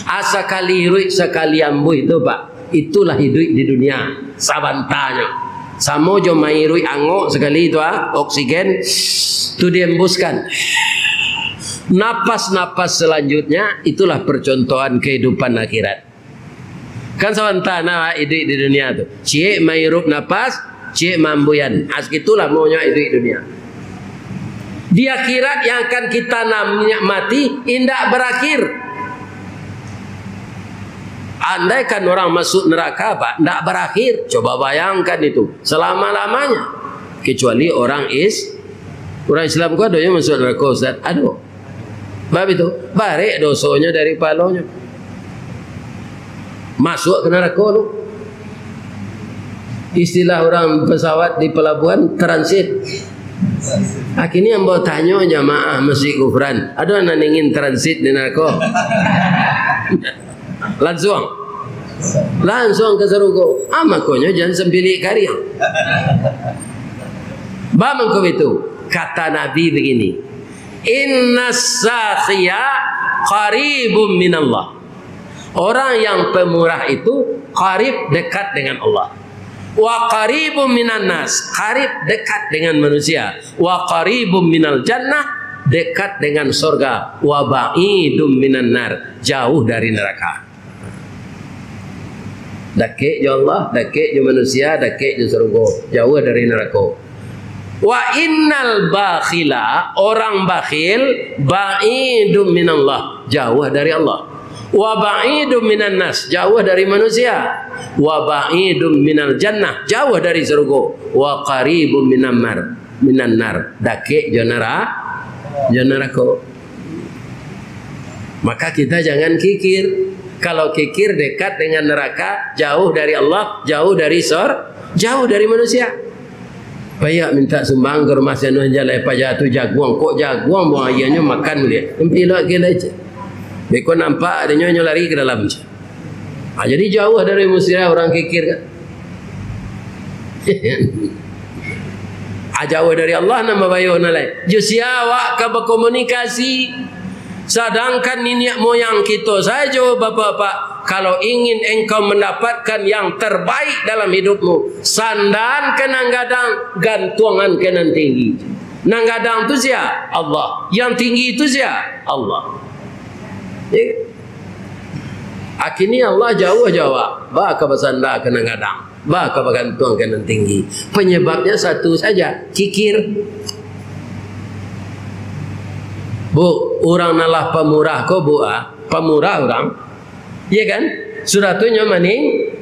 Ah, sakali iruik, sakali ambuih tu, Pak. Itulah iduik di dunia, sabantanyo. Samo jo mairuik angok sakali tu, ah, oksigen tu diembuskan. Napas-napas selanjutnya, itulah percontohan kehidupan akhirat. Kan sabanta nah iduik di dunia tu. Ciek mairup napas, ciek maambuian. Ah, sakitu lamonyo iduik dunia. Di akhirat yang akan kita nikmati indak berakhir. Andaikan orang masuk neraka, Pak, ndak berakhir. Coba bayangkan itu, selama-lamanya. Kecuali orang is-, orang Islam ko adonyo masuk neraka, Ustaz? Ado. Bab itu, barek dosonyo dari palonyo. Masuak ka narako tu. Istilah urang pesawat di pelabuhan, transit. Akhirnya ambo tanyo jamaah Masjid Gufran, ado nan ingin transit di narako? Lansuang. Lansuang ka sarugo. Ah, makonyo jan sampilik kariang. Ba mangko itu, kata Nabi begini, "Innas sakhiya qaribum minallah." Orang yang pemurah itu qarib, dekat dengan Allah. "Wa qaribum minan nas," qarib, dekat dengan manusia. "Wa qaribum minal jannah," dekat dengan sorga. "Wa ba'idum minan nar," jauh dari neraka. Dakek jo Allah, dakek jo manusia, dakek jo sarugo, jauah dari narako. "Wa innal bakhila," orang bakhil, "ba'idum minallah," jauah dari Allah. "Wa ba'idum minan nas," jauah dari manusia. "Wa ba'idum minal jannah," jauah dari sarugo. "Wa qaribum minan nar," minan nar, dakek jo nara-, jo narako. Maka kita jangan kikir. Kalau kikir dekat dengan neraka, jauh dari Allah, jauh dari sor-, jauh dari manusia. Payah minta sumbang ka rumah si anu, jalai paja tu jaguang, kok jaguang buang aianyo makan buliah. Empilok ke lai. Beko nampak adonyo, nyo lari ka dalam. Ah, jadi jauh dari musirah urang kikir kan. Ah, jauh dari Allah nan babayo nan lai. Jo sia awak ka bakomunikasi? Sadangkan niniak moyang kito sajo, bapak-bapak, kalau ingin engkau mendapatkan yang terbaik dalam hidupmu, sandaankan nan gadang, gantuangankan nan tinggi. Nan gadang tu sia? Allah. Yang tinggi tu sia? Allah. Ya. Akhirnya Allah jauah jo awak, ba ka basanda ka nan gadang, ba ka bagantuang ka nan tinggi. Penyebabnya satu saja, kikir. Bu, urang nan lah pamurah ko, Bu, ah, pamurah urang. Iya kan? Sudah tu nyo maning-,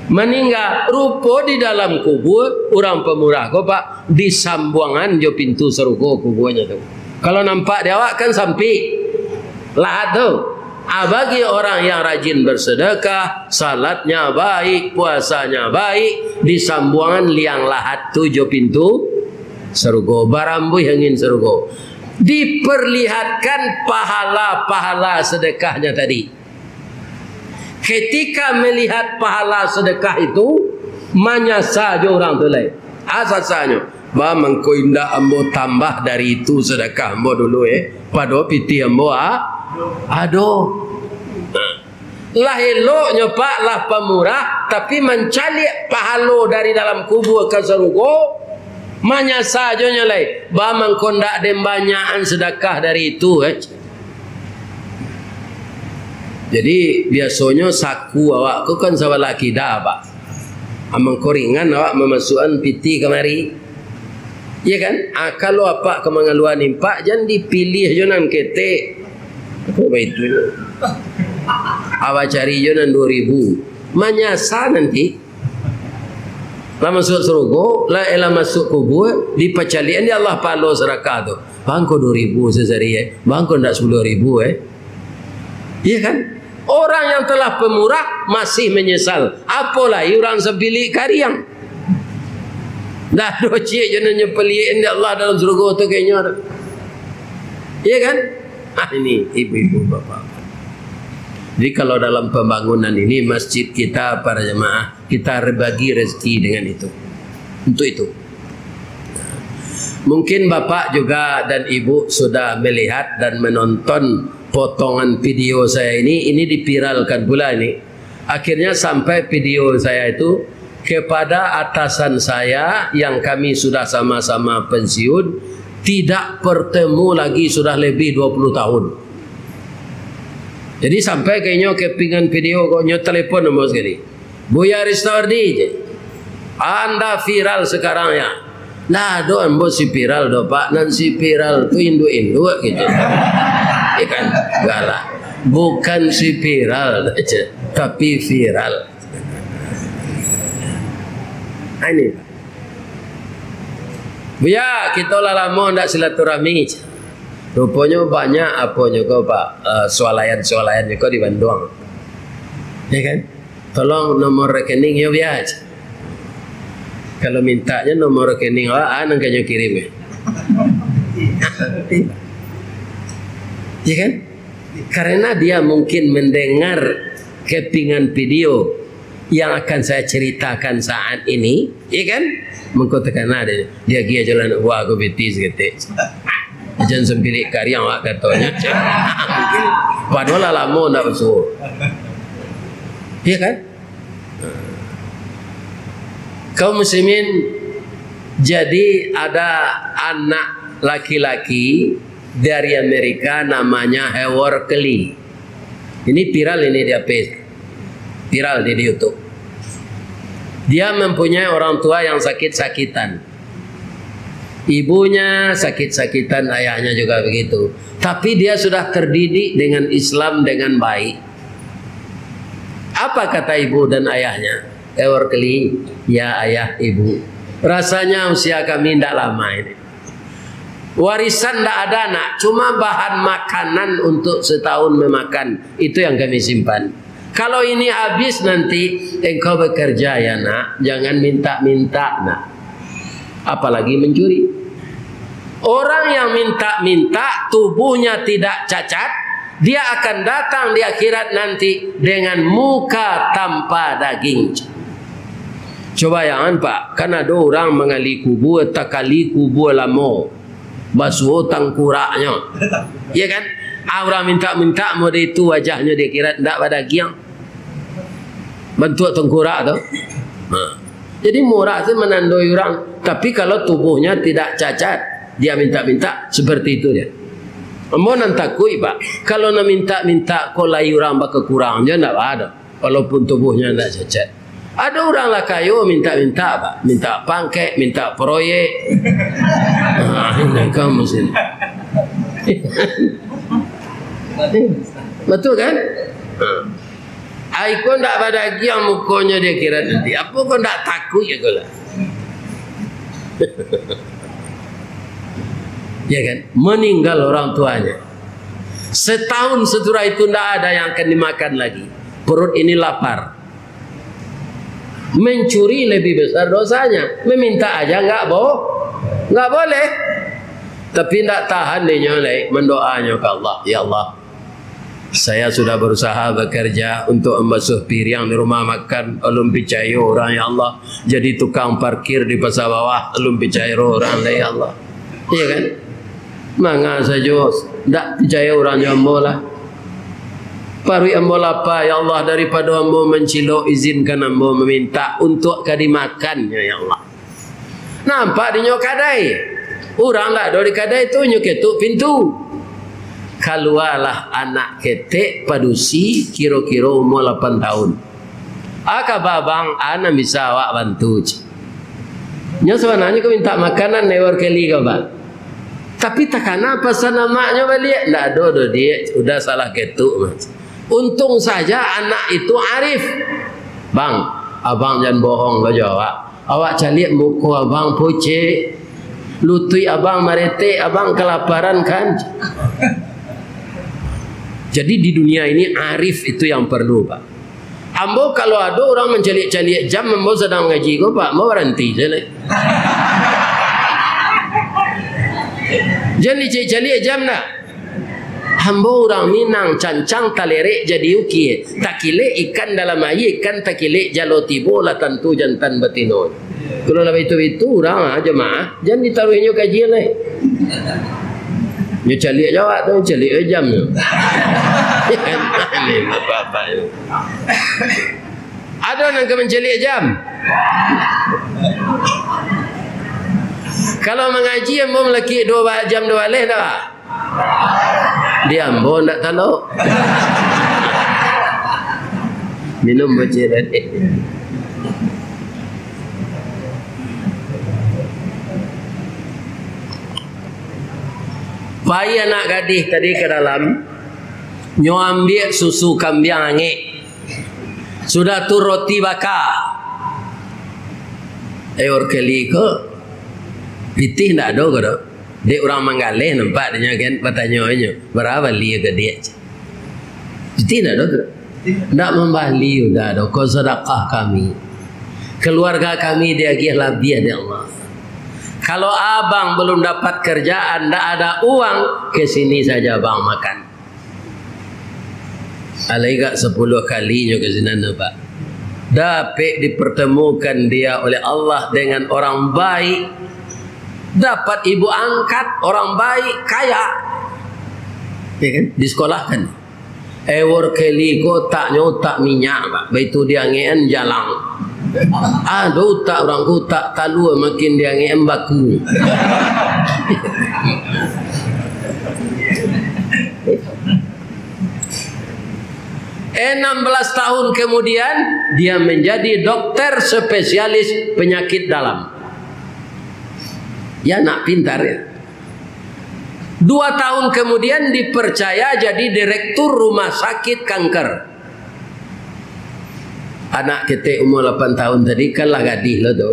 maningga. Rupo di dalam kubua, urang pamurah ko, Pak, disambuangan jo pintu sarugo kubuanyo tu. Kalau nampak di awak kan sampik. Lahat tu. Ah, bagi orang yang rajin bersedekah, salatnya baik, puasanya baik, disambuangan liang lahat tu jo pintu sarugo, barambuih angin sarugo. Diperlihatkan pahala-pahala sedekahnya tadi. Ketika melihat pahala sedekah itu, manyasa jo urang tu lai. Asa-asanyo, "Ba mangko indak ambo tambah dari itu sedekah ambo dulu, eh? Pado pitih ambo, ah, ado." Lah eloknyo, Pak, lah pamurah, tapi mancaliak pahalo dari dalam kubua ka sarugo, manyasa jo nyo lai. "Ba mangko ndak den banyakan sedekah dari itu, eh?" Jadi, biasonyo saku awak ko kan sabalah kida, Pak. Amang ko ringan awak mamasuakan pitih kamari. Iya kan? Ah, kalau apak ka mangaluan impak, jan dipiliah jo nan ketek. Kok baitu? Awak cari jo nan duo ribu. Manyasa nanti. Lah masuak sarugo, lah, eh, lah masuak kubua, dipacaliakan dek Allah pahalo sadakah tu. Bangko duo ribu sasari, eh. Bangko ndak sapuluah ribu, eh. Iya kan? Orang yang telah pemurah masih menyesal. Apo lai urang sabilik kariang. Ndak ado ciek je nan nyo paliakan dek Allah dalam sarugo tu kayaknyo. Iya kan? Ah, ini ibu-ibu, bapak. Jadi, kalau dalam pembangunan ini, masjid kita, para jemaah, kita bagi rezeki dengan itu. Untuk itu. Mungkin bapak juga dan ibu sudah melihat dan menonton potongan video saya ini, ini dipiralkan pula ini. Akhirnya sampai video saya itu kepada atasan saya yang kami sudah sama-sama pensiun, tidak bertemu lagi sudah lebih dua puluh tahun. Jadi sampai kayaknyo kepingan video ko, nyo telepon ambo sakali. "Buya Ristawardi," je. "Anda viral sekarang ya." "Lah, ado ambo si viral doh, Pak. Nan si viral tu induak-induak," gitu. Ikan galak. "Bukan si viral," je, "tapi viral." Ah, ini, Pak. "Buya, kito lah lamo ndak silaturahmi." Ruponyo banyak aponyo ko, Pak, eh, swalayan-swalayan ko di Bandung. Ya kan? "Tolong nomor rekening yo, Buya." Kalau mintanyo nomor rekening awak, ah, nan ka nyo kirim, ya. Ya kan? Karena dia mungkin mendengar kepingan video yang akan saya ceritakan saat ini, ya kan? Mangko takana dek dia, dia agiah jalan, "Wah, aku piti saketek. Jan sampilik kariang awak," katonyo. Padahal lah lamo ndak basuo. Ya kan? Kaum muslimin, jadi ada anak laki-laki dari Amerika namanya Howard Kelly. Ini viral ini di H P. Viral di, di YouTube. Dia mempunyai orang tua yang sakit-sakitan. Ibunya sakit-sakitan, ayahnya juga begitu. Tapi dia sudah terdidik dengan Islam dengan baik. Apa kata ibu dan ayahnya? "Howard Kelly, ya ayah, ibu, rasanya usia kami ndak lama ini. Warisan ndak ada, Nak, cuma bahan makanan untuk setahun memakan, itu yang kami simpan. Kalau ini habis nanti, engkau bekerja ya nak, jangan minta-minta nak. Apalagi mencuri. Orang yang minta-minta, tubuhnya tidak cacat, dia akan datang di akhirat nanti dengan muka tanpa daging. Coba bayangkan, Pak, kan ado urang mangali kubua, takali kubua lamo, basuo tangkuraknyo. Iya kan? Ah, urang minta-minta model itu wajahnyo di akhirat, ndak badagiang. Bantuak tangkurak tu. Ha. Jadi murah tu manandoi urang. Tapi kalau tubuhnya tidak cacat, dia minta-minta, seperti itu dia. Ambo nan takuik, Pak. Kalau nan minta-minta ko lai urang bakakurang je, ndak baa doh. Walaupun tubuhnya ndak cacat. Ado urang lah kayo minta-minta, Pak. Minta pangkek, minta proyek. Ha, ini kamu sini. Betul kan? Ha. Ai ko ndak badagiang mukonyo di akhirat nanti. Apo ko ndak takuik ko lah? Ya kan? Meninggal orang tuanya. Setahun sesudah itu ndak ada yang akan dimakan lagi. Perut ini lapar. Mencuri lebih besar dosanya. Meminta aja nggak bo-, nggak boleh. Tapi ndak tahan dinyo lai, mendoanyo ka Allah, "Ya Allah, saya sudah berusaha bekerja untuk membasuh piring di rumah makan, alun picayo urang, ya Allah. Jadi tukang parkir di Pasar Bawah, alun picayo urang lai, ya Allah." Iya kan? Manga sajo, ndak picayo urang jo ambo lah. Paruik ambo lapa, ya Allah, daripado ambo mancilok, izinkan ambo maminta untuak ka dimakannyo, ya Allah. Nampak dinyo kadai. Urang ndak ado di kadai tu, nyo ketuk pintu. Kalualah anak ketek padusi, kiro-kiro umua lapan tahun. "A kaba, Bang, a nan bisa awak bantu?" cek. Nyo sabananyo ka mintak makanan, Ewer Kelly ka, Bang. Tapi takana pasan amaknyo baliak, "Ndak ado doh, Diak, udah salah ketuk." Untung saja anak itu arif. "Bang, abang jan bohong ka jo awak. Awak caliak muko abang pucek, lutuik abang maretek, abang kalaparan kan?" Jadi di dunia ini arif itu yang perlu, Pak. Ambo kalau ado urang mancaliak-caliak jam, ambo sadang mangaji ko, Pak, ambo baranti se lai. Jan dicaliak-caliak jam dah. Ambo urang Minang, cancang talerek jadi ukia, takilek ikan dalam aia, ikan takilek jalo tibo, lah tantu jantan batino. Kalau lah baitu-baitu urang, ah, jamaah, jan ditaruihnyo kajian lai. Nyo caliak jo awak tu, caliak jo jam tu. Ini bapak-bapak ni. Ado nan ka mancaliak jam? Kalau mangaji, ambo malakiak duo ba-, jam duo baleh dah. Di ambo ndak talok. Minum bocil tadi. Pai anak gadih tadi ka dalam, nyo ambiak susu kambiang angek. Sudah tu roti baka. Eh, Ewer Kelly ko, pitih ndak ado ko doh. Dek urang manggaleh nampak dinyo kan, batanyo inyo, "Bara bali ka, Diak?" Pitih ndak ado tu. "Ndak mambali, udah ado, ko sadakah kami. Keluarga kami diagiah labiah dek Allah. Kalau abang belum dapat kerjaan, ndak ada uang, ke sini saja abang makan." Alai gak sapuluah kalinyo ka sinan, Pak. Dapek dipertemukan dia oleh Allah dengan orang baik. Dapat ibu angkat, orang baik, kaya. Ya kan? Disekolahkan. Ewer Kelly ko utaknyo utak minyak, Pak. Baitu diangekan jalang. Ado utak urang ko utak talua, makin diangekan baku. Enam belas tahun kemudian, dia menjadi dokter spesialis penyakit dalam. Ya, nak pintar ya. Dua tahun kemudian dipercaya jadi direktur rumah sakit kanker. Anak ketek umur lapan tahun tadi kan lah gadih lo tu.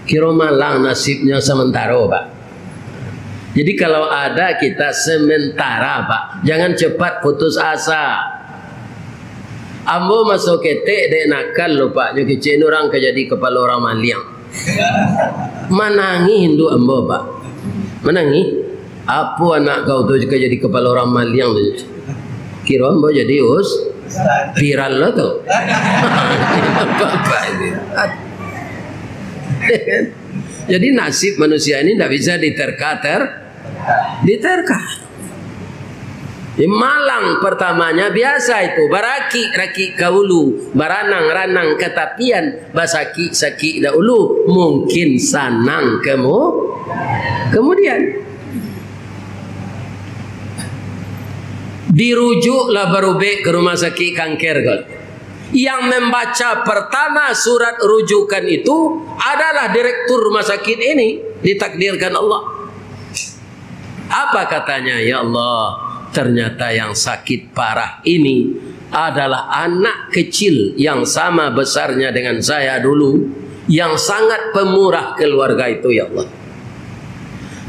Kiro malang nasibnyo samantaro, Pak. Jadi kalau ada kita sementara, Pak, jangan cepat putus asa. Ambo maso ketek dek nakal lo, Pak, nyo kecek ni urang ka jadi kapalo urang maliang. Manangih induak ambo, Pak. Manangih. Apo anak kau tu ka jadi kapalo urang maliang tu? Kiro ambo jadi us-, viral lah tu. Apa-apa ini. Jadi nasib manusia ini ndak bisa diterka-ter-, diterka. Di malang pertamanya biasa itu, barakik-rakik ka ulu, baranang-ranang ka tapian, basakik-sakik dahulu, mungkin sanang kemu-, kemudian. Dirujuklah barubek ke rumah sakit kanker ko. Yang membaca pertama surat rujukan itu adalah direktur rumah sakit ini, ditakdirkan Allah. Apa katanya? "Ya Allah, ternyata yang sakit parah ini adalah anak kecil yang sama besarnya dengan saya dulu, yang sangat pemurah keluarga itu, ya Allah.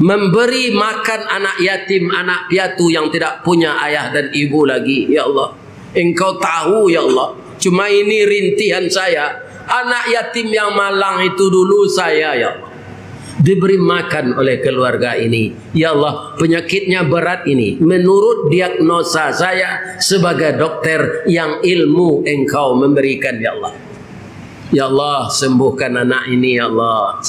Memberi makan anak yatim, anak piatu yang tidak punya ayah dan ibu lagi, ya Allah. Engkau tahu, ya Allah. Cuma ini rintihan saya. Anak yatim yang malang itu dulu saya, ya Allah. Diberi makan oleh keluarga ini. Ya Allah, penyakitnya berat ini. Menurut diagnosa saya sebagai dokter yang ilmu Engkau memberikan, ya Allah. Ya Allah, sembuhkan anak ini, ya Allah."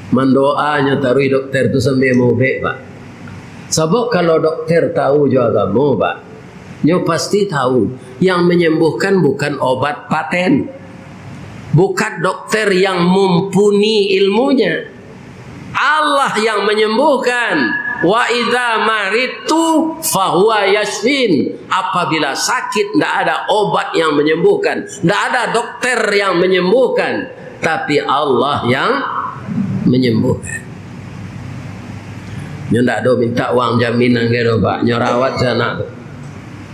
Mandoanyo taruih dokter tu sambil maubek, Pak. Sabab kalau dokter tahu jo agamo, Pak, nyo pasti tahu, yang menyembuhkan bukan obat paten, bukan dokter yang mumpuni ilmunya. Allah yang menyembuhkan. "Wa idza maridtu fahuwa yasfin." Apabila sakit, ndak ada obat yang menyembuhkan, ndak ada dokter yang menyembuhkan, tapi Allah yang menyembuhkan. Nyo ndak ado minta uang jaminan ge doh, Pak. Nyo rawat sanak tu.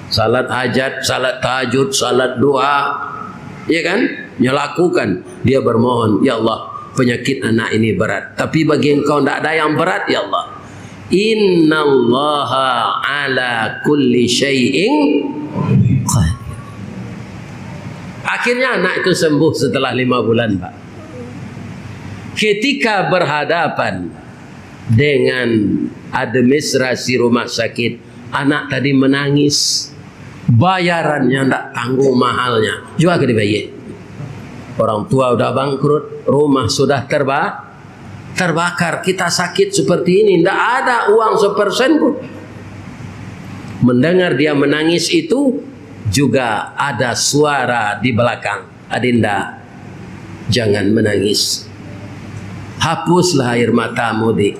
Salat hajat, salat tahajud, salat duha. Ya kan? Nyo lakukan. Dia bermohon, "Ya Allah, penyakit anak ini berat. Tapi bagi Engkau ndak ada yang berat, ya Allah." "Innallaha ala kulli syai'in qadir." Akhirnya anak itu sembuh setelah lima bulan, Pak. Ketika berhadapan dengan administrasi rumah sakit, anak tadi menangis. Bayarannya ndak tanggung mahalnya. Jua ka dibayar. Orang tua udah bangkrut, rumah sudah terba-, terbakar. Kita sakit seperti ini, ndak ada uang sepersen pun. Mendengar dia menangis itu, juga ada suara di belakang. "Adinda, jangan menangis. Hapuslah air matamu, Dik.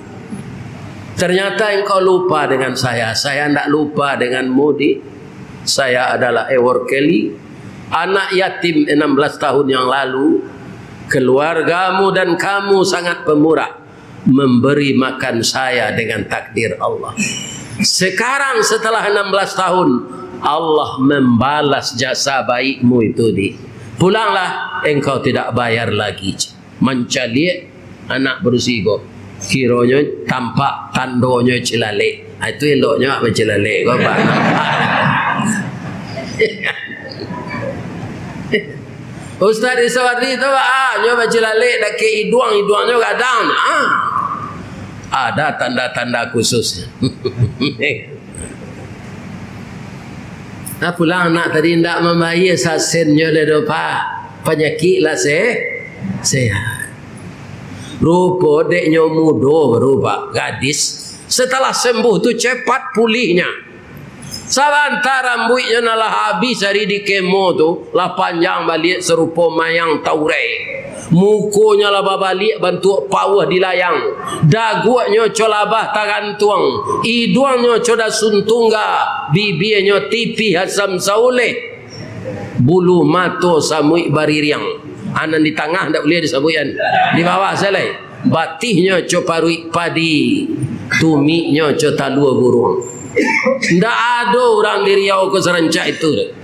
Ternyata engkau lupa dengan saya. Saya ndak lupa denganmu, Dik. Saya adalah Ewer Kelly, anak yatim enam belas tahun yang lalu. Keluargamu dan kamu sangat pemurah, memberi makan saya dengan takdir Allah. Sekarang, setelah enam belas tahun, Allah membalas jasa baikmu itu, Dik. Pulanglah, engkau tidak bayar lagi." Mancaliak anak barusi ko. Kironyo tampak tandonyo cilalek. Ah, itu eloknyo bacilalek ko, Pak. Ustaz Risawardi tu, ah, nyo bacilalek dakek iduang, iduangnyo gadang. Ah. Ada tanda-tanda khusus. Nah, pulang anak tadi ndak mambayia sasennyo lai doh, Pak. Panyakik lah se-, sehat. Rupo dek nyo mudo baru, Pak, gadis. Setelah sembuh tu cepat pulihnya. Sabanta rambuiknyo nan lah abih sari di kemo tu, lah panjang baliak sarupo mayang taurai. Mukonyo lah babaliak bantuak pauah di layang. Daguaknyo co labah tagantuang. Iduangnyo co dasun tungga. Bibianyo tipih asam sauleh. Bulu mato samuik baririang. Ah, nan di tangah ndak buliah disabuik, kan? Di bawah sajo lai. Batihnyo co paruik padi, tumiknyo co talua buruang. Ndak ado urang di Riau ko sarancak itu.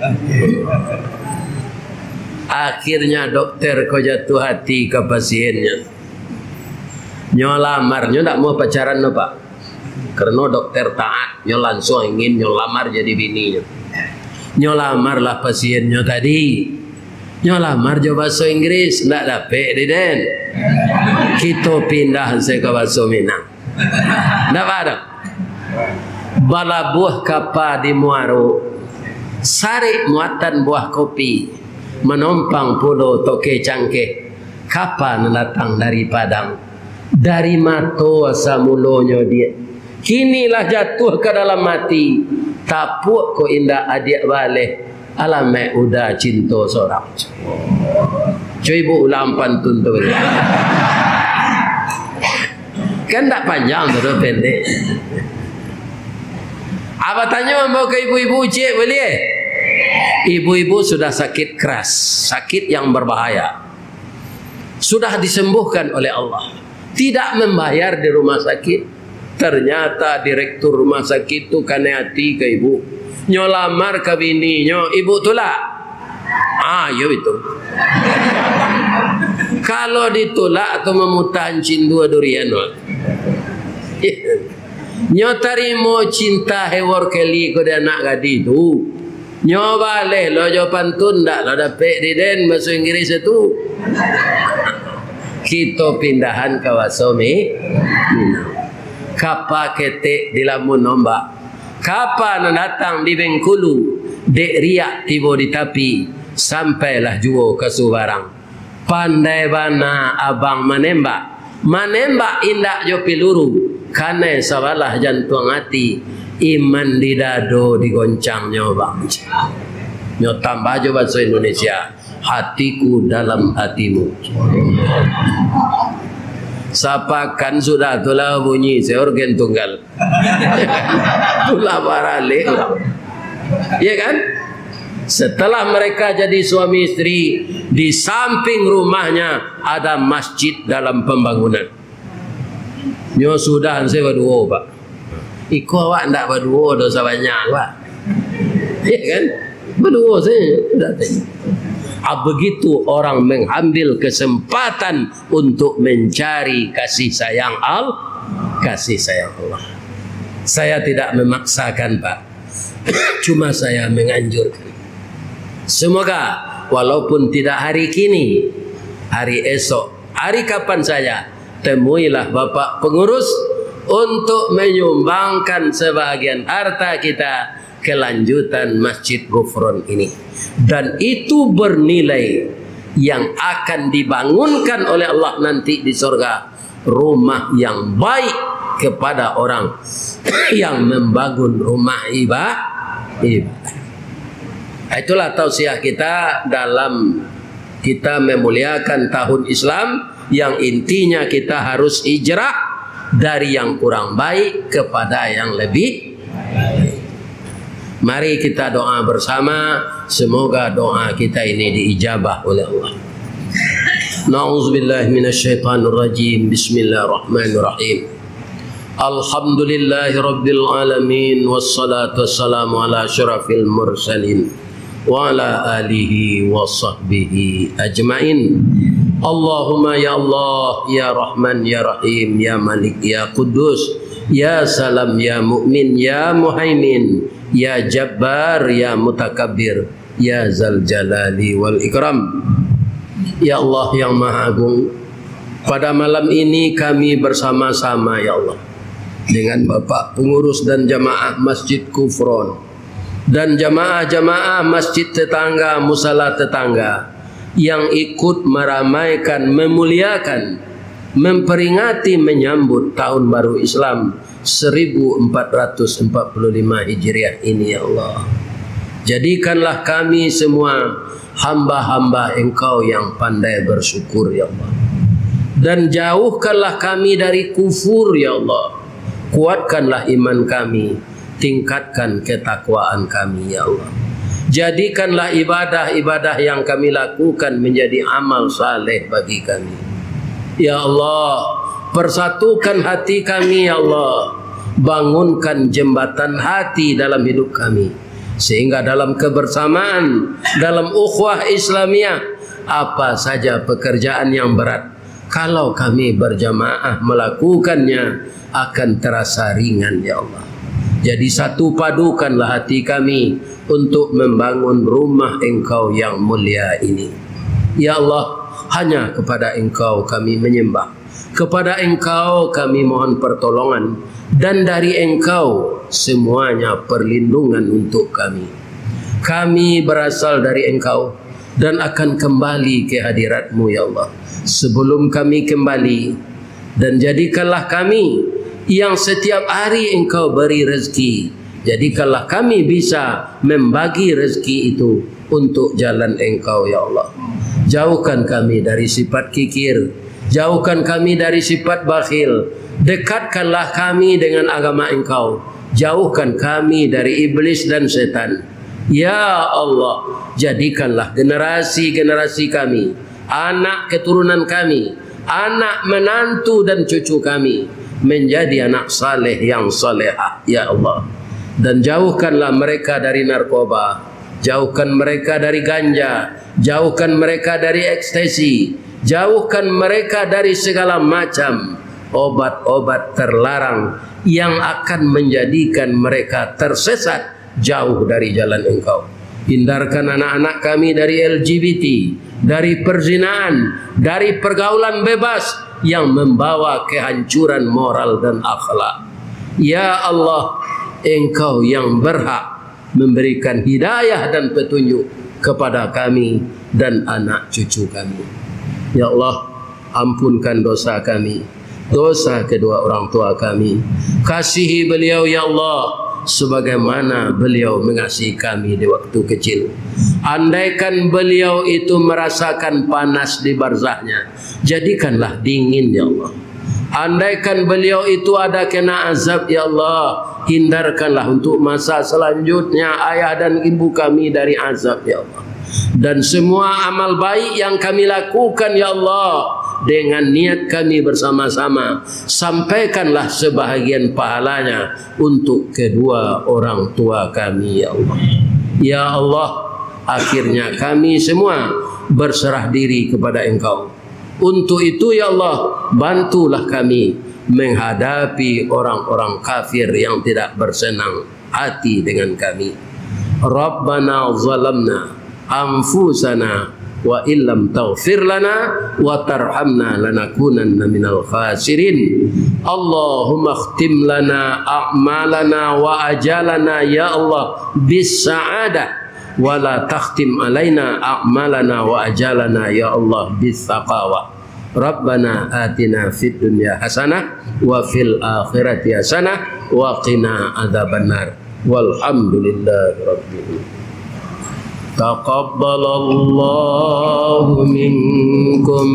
Akhirnya dokter ko jatuah hati ka pasiennyo. Nyo lamar, nyo ndak mau pacaran doh, Pak. Karano dokter taat, nyo lansuang ingin nyo lamar jadi bininyo. Nyo lamarlah pasiennyo tadi. Nyo lamar jo bahaso Inggris, ndak dapek di den. Kito pindah se ka bahaso Minang. Ndak apa doh. Balabuah kapa di Muaro, sarik muatan buah kopi, manompang pulo toke cangkeh. Kapa nan datang dari Padang, dari mato asa mulonyo diak. Kini lah jatuah ka dalam ati, tapuak ko indak adiak baleh, alamaik uda cinto sorang. Cubo ibu ulang pantun tu. Kan ndak panjang tu, tu pendek. Abah tanyo ambo ka ibu-ibu, cik, boleh? Ibu-ibu sudah sakit keras, sakit yang berbahaya. Sudah disembuhkan oleh Allah. Tidak membayar di rumah sakit. Ternyata direktur rumah sakit tu kanai ati ka ibu. Nyo lamar ka bininyo, ibu tulak. Ah, iyo itu. Kalau ditulak tu mamuta hancin dua durian, wak. Nyo tarimo cinta hewor keli ko di anak gadih tu. Nyo baleh lo jo pantun, ndak lo dapek di den bahaso Inggris tu. Kito pindahan ka bahaso Mi-, Minang. Kapa ketek dilamun ombak, kapa nan datang di Bengkulu, dek riak tibo di tapi, sampailah juo ka subarang. Pandai bana abang manembak, manembak indak jo piluru, kanai sabalah jantuang ati, iman di dado digoncangnyo, bang. Nyo tambah jo bahaso Indonesia, hatiku dalam hatimu. Sapakan sudah tu lah bunyi se organ tunggal. Pulang baralek lah. Ya kan? Setelah mereka jadi suami istri, di samping rumahnya ada masjid dalam pembangunan. Nyo sudah se baduo, Pak. Iko awak ndak baduo doh sabanyak, Pak. Ya kan? Baduo saja. Ah, begitu orang mengambil kesempatan untuk mencari kasih sayang Al-, kasih sayang Allah. Saya tidak memaksakan, Pak. Cuma saya menganjurkan. Semoga walaupun tidak hari kini, hari esok, hari kapan saja, temuilah Bapak pengurus untuk menyumbangkan sebahagian harta kita kelanjutan Masjid Gufron ini. Dan itu bernilai yang akan dibangunkan oleh Allah nanti di sorga, rumah yang baik kepada orang yang membangun rumah iba-, ibadah. Itulah tausiah kita dalam kita memuliakan tahun Islam, yang intinya kita harus hijrah dari yang kurang baik kepada yang lebih baik. Mari kita doa bersama, semoga doa kita ini diijabah oleh Allah. Na'udzubillahi minasyaitonirrajim. Bismillahirrahmanirrahim. Alhamdulillahirabbil alamin, wassalatu wassalamu ala asyrafil mursalin, wa ala alihi wa sahbihi ajmain. Allahumma ya Allah, ya Rahman, ya Rahim, ya Malik, ya Quddus, ya Salam, ya Mukmin, ya Muhaimin, ya Jabbar, ya Mutakabbir, ya Zal Jalali wal Ikram. Ya Allah yang Maha Agung, pada malam ini kami bersama-sama, ya Allah, dengan Bapak Pengurus dan Jamaah Masjid Kufron, dan jamaah-jamaah masjid tetangga, musala tetangga, yang ikut meramaikan, memuliakan, memperingati, menyambut Tahun Baru Islam seribu empat ratus empat puluh lima Hijriah ini, ya Allah. Jadikanlah kami semua hamba-hamba Engkau yang pandai bersyukur, ya Allah. Dan jauhkanlah kami dari kufur, ya Allah. Kuatkanlah iman kami, tingkatkan ketakwaan kami, ya Allah. Jadikanlah ibadah-ibadah yang kami lakukan menjadi amal saleh bagi kami. Ya Allah, persatukan hati kami, ya Allah. Bangunkan jembatan hati dalam hidup kami, sehingga dalam kebersamaan, dalam ukhuwah Islamiyah, apa saja pekerjaan yang berat, kalau kami berjamaah melakukannya, akan terasa ringan, ya Allah. Jadi satu padukanlah hati kami untuk membangun rumah Engkau yang mulia ini. Ya Allah, hanya kepada Engkau kami menyembah. Kepada Engkau kami mohon pertolongan, dan dari Engkau semuanya perlindungan untuk kami. Kami berasal dari Engkau dan akan kembali ke hadirat-Mu, ya Allah. Sebelum kami kembali, dan jadikanlah kami yang setiap hari Engkau beri rezeki, jadikanlah kami bisa membagi rezeki itu untuk jalan Engkau, ya Allah. Jauhkan kami dari sifat kikir, jauhkan kami dari sifat bakhil, dekatkanlah kami dengan agama Engkau, jauhkan kami dari iblis dan setan. Ya Allah, jadikanlah generasi-generasi kami, anak keturunan kami, anak menantu dan cucu kami, menjadi anak saleh yang salehah, ya Allah. Dan jauhkanlah mereka dari narkoba, jauhkan mereka dari ganja, jauhkan mereka dari ekstasi, jauhkan mereka dari segala macam obat-obat terlarang yang akan menjadikan mereka tersesat jauh dari jalan Engkau. Hindarkan anak-anak kami dari L G B T, dari perzinaan, dari pergaulan bebas yang membawa kehancuran moral dan akhlak. Ya Allah, Engkau yang berhak memberikan hidayah dan petunjuk kepada kami dan anak cucu kami. Ya Allah, ampunkan dosa kami, dosa kedua orang tua kami. Kasihi beliau, ya Allah, sebagaimana beliau mengasihi kami di waktu kecil. Andaikan beliau itu merasakan panas di barzahnya, jadikanlah dingin, ya Allah. Andaikan beliau itu ada kena azab, ya Allah, hindarkanlah untuk masa selanjutnya ayah dan ibu kami dari azab, ya Allah. Dan semua amal baik yang kami lakukan, ya Allah, dengan niat kami bersama-sama, sampaikanlah sebahagian pahalanya untuk kedua orang tua kami, ya Allah. Ya Allah, akhirnya kami semua berserah diri kepada Engkau. Untuk itu, ya Allah, bantulah kami menghadapi orang-orang kafir yang tidak bersenang hati dengan kami. Rabbana zalamna anfusana wa illam taghfir lana wa tarhamna lanakunanna minal khasirin. Allahumma khtim lana a'malana wa ajalana, ya Allah, bis sa'adah, wa la takhtim alaina a'malana wa ajalana, ya Allah, bis saqawah. Rabbana atina fid dunya hasanah wa fil akhirati hasanah wa qina adzabannar. Walhamdulillahi rabbil alamin. Taqabbalallahu minkum,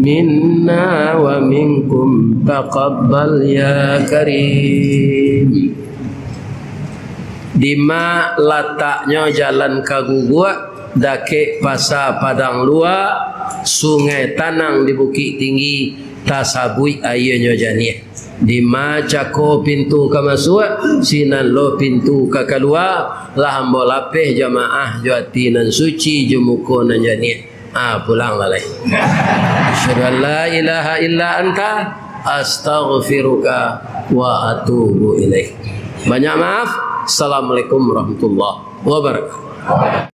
minna wa minkum taqabbal ya karim. Dima lataknyo Jalan Kaguguak, dakek Pasa Padang Lua, Sungai Tanang di Bukik Tinggi, tasabuik aianyo janiah. Dima cako pintu ka masuak, sinan lo pintu ka kalua, lah ambo lapeh jamaah jo ati nan suci, jo muko nan janiah. Ah, pulang lah lai. Asyhadu an la ilaha illa anta, astaghfiruka wa atubu ilaik. Banyak maaf. Assalamualaikum warahmatullahi wabarakatuh.